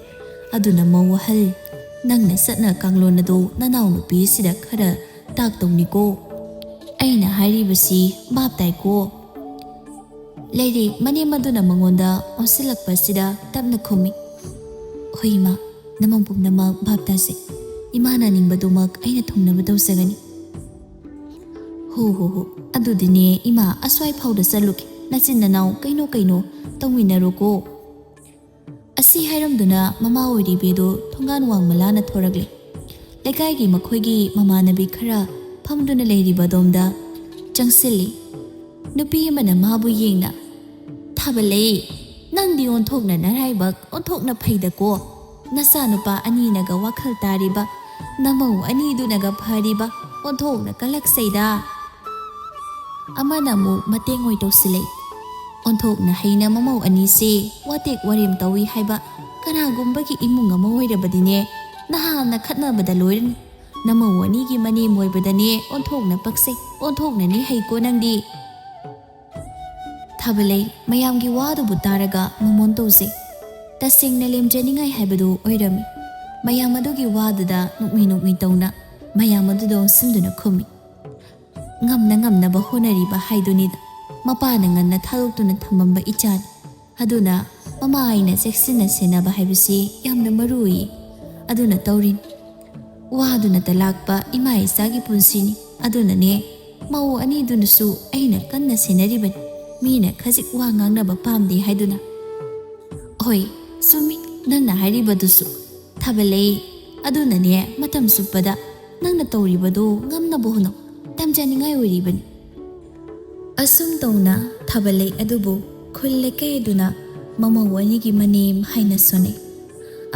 ꯑꯗꯨꯅ ꯃꯧ ꯑꯍꯜ, ꯅꯪꯅ ꯆꯠꯅ ꯀꯥꯡꯂꯣꯟ ꯑꯗꯨ ꯅꯅꯥꯎꯅꯨꯄꯤ ꯑꯁꯤꯗ ꯈꯔ ꯇꯥꯛꯇꯧꯅꯤꯀꯣ꯫ ꯑꯩꯅ ꯍꯥꯏꯔꯤꯕꯁꯤ ꯚꯥꯞ ꯇꯥꯏꯀꯣ? ꯂꯩꯔꯤ ꯃꯅꯦꯝ ꯑꯗꯨꯅ ꯃꯉꯣꯟꯗ ꯑꯣꯟꯁꯤꯜꯂꯛꯄ ꯑꯁꯤꯗ ꯇꯞꯅ ꯈꯨꯝꯃꯤ, "ꯍꯣꯏ ꯏꯃꯥ, ꯅꯃꯪ ꯄꯨꯝꯅꯃꯛ ꯚꯥꯞ ꯇꯥꯖꯩ꯫ ꯏꯃꯥꯅ ꯅꯤꯡꯕꯗꯨꯃꯛ ꯑꯩꯅ ꯊꯨꯡꯅꯕ ꯇꯧꯖꯒꯅꯤ꯫" "ꯍꯣ ꯍꯣ ꯍꯣ, ꯑꯗꯨꯗꯤꯅꯦ ꯏꯃꯥ, ꯑꯁ꯭ꯋꯥꯏ ꯐꯥꯎꯗ ꯆꯠꯂꯨꯒꯦ꯫ ꯅꯆꯤꯟ ꯅꯅꯥꯎ ꯀꯩꯅꯣ ꯀꯩꯅꯣ ꯇꯧꯃꯤꯟꯅꯔꯣꯀꯣ꯫" ꯑꯁꯤ ꯍꯥꯏꯔꯝꯗꯨꯅ ꯃꯃꯥ ꯑꯣꯏꯔꯤꯕꯤꯗꯨ ꯊꯣꯡꯒꯥꯟ ꯋꯥꯡꯃ ꯂꯥꯟꯅ ꯊꯣꯔꯛꯂꯦ꯫ ꯂꯩꯀꯥꯏꯒꯤ ꯃꯈꯣꯏꯒꯤ ꯃꯃꯥꯟꯅꯕꯤ ꯈꯔ ꯐꯝꯗꯨꯅ ꯂꯩꯔꯤꯕ ꯑꯗꯣꯝꯗ ꯆꯪꯁꯤꯜꯂꯤ꯫ ꯅꯨꯄꯤ ꯑꯃꯅ ꯃꯥꯕꯨ ꯌꯦꯡꯅ, "ꯊꯥꯕꯂꯩ, ꯅꯪꯗꯤ ꯑꯣꯟꯊꯣꯛꯅ ꯅꯔꯥꯏꯕꯛ ꯑꯣꯟꯊꯣꯛꯅ ꯐꯩꯗꯀꯣ꯫ ꯅꯆꯥꯅꯨꯄꯥ ꯑꯅꯤꯅꯒ ꯋꯥꯈꯜ ꯇꯥꯔꯤꯕ, ꯅꯃꯧ ꯑꯅꯤꯗꯨꯅꯒ ꯐꯔꯤꯕ, ꯑꯣꯟꯊꯣꯛꯅ ꯀꯜꯂꯛꯆꯩꯗ꯫ ꯑꯃꯅ ꯑꯃꯨꯛ ꯃꯇꯦꯡ ꯑꯣꯏ ꯇꯧꯁꯤꯜꯂꯛꯏ꯫ ꯑꯣꯟꯊꯣꯛꯅ ꯍꯩꯅ ꯃꯃꯧ ꯑꯅꯤꯁꯦ ꯋꯥꯇꯦꯛ ꯋꯥꯔꯦꯝ ꯇꯧꯏ ꯍꯥꯏꯕ ꯀꯅꯥꯒꯨꯝꯕꯒꯤ ꯏꯃꯨꯡ ꯑꯃ ꯑꯣꯏꯔꯕꯗꯤꯅꯦ, ꯅꯍꯥꯟꯅ ꯈꯠꯅꯕꯗ ꯂꯣꯏꯔꯅꯤ꯫ ꯅꯃꯧ ꯑꯅꯤꯒꯤ ꯃꯅꯦꯝ ꯑꯣꯏꯕꯗꯅꯦ ꯑꯣꯟꯊꯣꯛꯅ ꯄꯛꯆꯩ, ꯑꯣꯟꯊꯣꯛꯅꯅꯦ ꯍꯩꯀꯣ ꯅꯪꯗꯤ꯫ ꯊꯥꯕꯂꯩ ꯃꯌꯥꯝꯒꯤ ꯋꯥꯗꯨꯕꯨ ꯇꯥꯔꯒ ꯃꯃꯣꯟ ꯇꯧꯖꯩ꯫ ꯇꯁꯦꯡꯅ ꯂꯦꯝꯖꯅꯤꯡꯉꯥꯏ ꯍꯥꯏꯕꯗꯨ ꯑꯣꯏꯔꯝꯃꯤ꯫ ꯃꯌꯥꯝ ꯑꯗꯨꯒꯤ ꯋꯥꯗꯨꯗ ꯅꯣꯛꯃꯤ ꯅꯣꯛꯃꯤ ꯇꯧꯅ ꯃꯌꯥꯝ ꯑꯗꯨꯗ ꯑꯣꯟꯁꯤꯟꯗꯨꯅ ꯈꯨꯝꯃꯤ꯫ ꯉꯝꯅ ꯉꯝꯅꯕ ꯍꯣꯠꯅꯔꯤꯕ ꯍꯥꯏꯗꯨꯅꯤꯗ꯫ ꯃꯄꯥꯅ ꯉꯟꯅ ꯊꯥꯗꯣꯛꯇꯨꯅ ꯊꯝꯃꯝꯕ ꯏꯆꯥꯅꯤ꯫ ꯑꯗꯨꯅ ꯃꯃꯥ ꯑꯩꯅ ꯆꯦꯛꯁꯤꯟꯅ ꯁꯦꯟꯅꯕ ꯍꯥꯏꯕꯁꯤ ꯌꯥꯝꯅ ꯃꯔꯨ ꯑꯣꯏꯌꯦ꯫ ꯑꯗꯨꯅ ꯇꯧꯔꯤꯅꯤ꯫ ꯋꯥꯗꯨꯅꯇ ꯂꯥꯛꯄ ꯏꯃꯥ ꯏꯆꯥꯒꯤ ꯄꯨꯟꯁꯤꯅꯤ꯫ ꯑꯗꯨꯅꯅꯦ, ꯃꯧ ꯑꯅꯤꯗꯨꯅꯁꯨ ꯑꯩꯅ ꯀꯟꯅ ꯁꯦꯟꯅꯔꯤꯕꯅꯤ꯫ ꯃꯤꯅ ꯈꯖꯤꯛ ꯋꯥ ꯉꯥꯡꯅꯕ ꯄꯥꯝꯗꯦ ꯍꯥꯏꯗꯨꯅ꯫ ꯍꯣꯏ, ꯆꯨꯝꯃꯤ ꯅꯪꯅ ꯍꯥꯏꯔꯤꯕꯗꯨꯁꯨ꯫ ꯊꯥꯕꯂꯩ, ꯑꯗꯨꯅꯅꯦ, ꯃꯇꯝ ꯆꯨꯞꯄꯗ ꯅꯪꯅ ꯇꯧꯔꯤꯕꯗꯨ ꯉꯝꯅꯕ ꯍꯣꯠꯅꯧ꯫ ꯇꯝꯖꯅꯤꯡꯉꯥꯏ ꯑꯣꯏꯔꯤꯕꯅꯤ꯫ ꯑꯁꯨꯝ ꯇꯧꯅ ꯊꯥꯕꯂꯩ ꯑꯗꯨꯕꯨ ꯈꯨꯜ ꯂꯩꯀꯥꯏ ꯑꯗꯨꯅ ꯃꯃꯧ ꯑꯅꯤꯒꯤ ꯃꯅꯦꯝ ꯍꯥꯏꯅ ꯁꯣꯟꯅꯩ꯫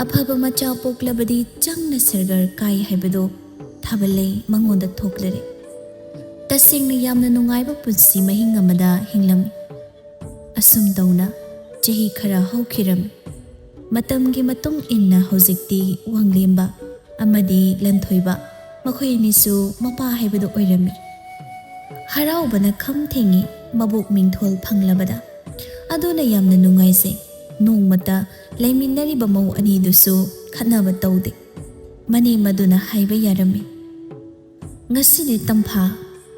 ꯑꯐꯕ ꯃꯆꯥ ꯄꯣꯛꯂꯕꯗꯤ ꯆꯪꯅ ꯁꯔꯒꯔ ꯀꯥꯏ ꯍꯥꯏꯕꯗꯨ ꯊꯥꯕꯂꯩ ꯃꯉꯣꯟꯗ ꯊꯣꯛꯂꯔꯦ꯫ ꯇꯁꯦꯡꯅ ꯌꯥꯝꯅ ꯅꯨꯡꯉꯥꯏꯕ ꯄꯨꯟꯁꯤ ꯃꯍꯤꯡ ꯑꯃꯗ ꯍꯤꯡꯂꯝꯃꯤ꯫ ꯑꯁꯨꯝ ꯇꯧꯅ ꯆꯍꯤ ꯈꯔ ꯍꯧꯈꯤꯔꯝꯃꯤ꯫ ꯃꯇꯝꯒꯤ ꯃꯇꯨꯡ ꯏꯟꯅ ꯍꯧꯖꯤꯛꯇꯤ ꯋꯥꯡꯂꯦꯝꯕ ꯑꯃꯗꯤ ꯂꯟꯊꯣꯏꯕ, ꯃꯈꯣꯏ ꯑꯅꯤꯁꯨ ꯃꯄꯥ ꯍꯥꯏꯕꯗꯨ ꯑꯣꯏꯔꯝꯃꯤ꯫ ꯍꯔꯥꯎꯕꯅ ꯈꯝ ꯊꯦꯡꯉꯤ ꯃꯕꯣꯛ ꯃꯤꯡꯊꯣꯜ ꯐꯪꯂꯕꯗ꯫ ꯑꯗꯨꯅ ꯌꯥꯝꯅ ꯅꯨꯡꯉꯥꯏꯖꯩ꯫ ꯅꯣꯡꯃꯇ ꯂꯩꯃꯤꯟꯅꯔꯤꯕ ꯃꯧ ꯑꯅꯤꯗꯨꯁꯨ ꯈꯠꯅꯕ ꯇꯧꯗꯦ꯫ ꯃꯅꯦꯝ ꯑꯗꯨꯅ ꯍꯥꯏꯕ ꯌꯥꯔꯝꯃꯤ꯫ ꯉꯁꯤꯗꯤ ꯇꯝꯐꯥ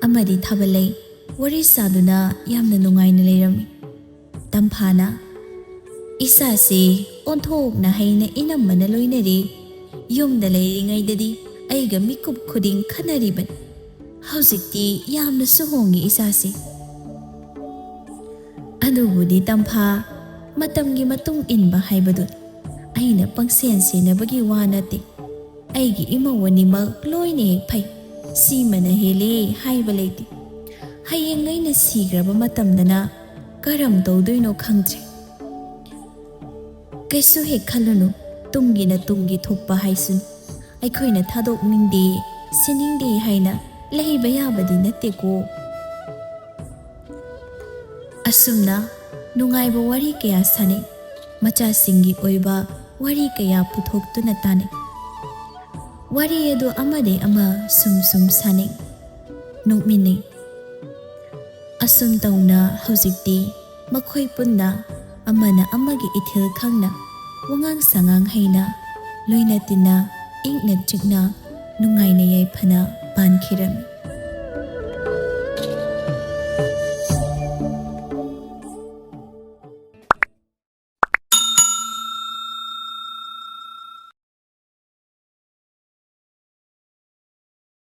ꯑꯃꯗꯤ ꯊꯥꯕꯂꯩ ꯋꯥꯔꯤ ꯁꯥꯗꯨꯅ ꯌꯥꯝꯅ ꯅꯨꯡꯉꯥꯏꯅ ꯂꯩꯔꯝꯃꯤ꯫ ꯇꯝꯐꯥꯅ, "ꯏꯆꯥꯁꯤ ꯑꯣꯟꯊꯣꯛꯅ ꯍꯩꯅ ꯏꯅꯝꯃꯅ ꯂꯣꯏꯅꯔꯤ꯫ ꯌꯨꯝꯗ ꯂꯩꯔꯤꯉꯩꯗꯗꯤ ꯑꯩꯒ ꯃꯤꯀꯨꯞ ꯈꯨꯗꯤꯡ ꯈꯠꯅꯔꯤꯕꯅꯤ꯫ ꯍꯧꯖꯤꯛꯇꯤ ꯌꯥꯝꯅꯁꯨ ꯍꯣꯡꯉꯤ ꯏꯆꯥꯁꯤ꯫" ꯑꯗꯨꯕꯨꯗꯤ ꯇꯝꯐꯥ, ꯃꯇꯝꯒꯤ ꯃꯇꯨꯡ ꯏꯟꯕ ꯍꯥꯏꯕꯗꯨꯅꯤ꯫ ꯑꯩꯅ ꯄꯪꯁꯦꯟ ꯁꯦꯟꯅꯕꯒꯤ ꯋꯥ ꯅꯠꯇꯦ꯫ ꯑꯩꯒꯤ ꯏꯃꯧ ꯑꯅꯤꯃꯛ ꯂꯣꯏꯅ ꯍꯦꯛ ꯐꯩ꯫ ꯁꯤꯃꯅ ꯍꯦꯜꯂꯦ ꯍꯥꯏꯕ ꯂꯩꯇꯦ꯫ ꯍꯌꯦꯡ ꯑꯩꯅ ꯁꯤꯈ꯭ꯔꯕ ꯃꯇꯝꯗꯅ ꯀꯔꯝ ꯇꯧꯗꯣꯏꯅꯣ ꯈꯪꯗ꯭ꯔꯦ꯫ ꯀꯩꯁꯨ ꯍꯦꯛ ꯈꯜꯂꯨꯅꯨ, ꯇꯨꯡꯒꯤꯅ ꯇꯨꯡꯒꯤ ꯊꯣꯛꯄ ꯍꯥꯏꯁꯤꯅꯤ꯫ ꯑꯩꯈꯣꯏꯅ ꯊꯥꯗꯣꯛꯅꯤꯡꯗꯦ, ꯁꯤꯅꯤꯡꯗꯦ ꯍꯥꯏꯅ ꯂꯩꯕ ꯌꯥꯕꯗꯤ ꯅꯠꯇꯦꯀꯣ꯫ ꯑꯁꯨꯝꯅ ꯅꯨꯡꯉꯥꯏꯕ ꯋꯥꯔꯤ ꯀꯌꯥ ꯁꯥꯅꯩ, ꯃꯆꯥꯁꯤꯡꯒꯤ ꯑꯣꯏꯕ ꯋꯥꯔꯤ ꯀꯌꯥ ꯄꯨꯊꯣꯛꯇꯨꯅ ꯇꯥꯅꯩ꯫ ꯋꯥꯔꯤ ꯑꯗꯨ ꯑꯃꯗꯒꯤ ꯑꯃ ꯁꯨꯝ ꯁꯨꯝ ꯁꯥꯅꯩ, ꯅꯣꯛꯃꯤꯟꯅꯩ꯫ ꯑꯁꯨꯝ ꯇꯧꯅ ꯍꯧꯖꯤꯛꯇꯤ ꯃꯈꯣꯏ ꯄꯨꯟꯅ ꯑꯃꯅ ꯑꯃꯒꯤ ꯏꯊꯤꯜ ꯈꯪꯅ, ꯋꯥꯉꯥꯡ ꯁꯉꯥꯡ ꯍꯩꯅ, ꯂꯣꯏꯅ ꯇꯤꯟꯅ, ꯏꯪꯅ ꯆꯤꯛꯅ, ꯅꯨꯡꯉꯥꯏꯅ ꯌꯥꯏꯐꯅ ꯄꯥꯟꯈꯤꯔꯝꯃꯤ꯫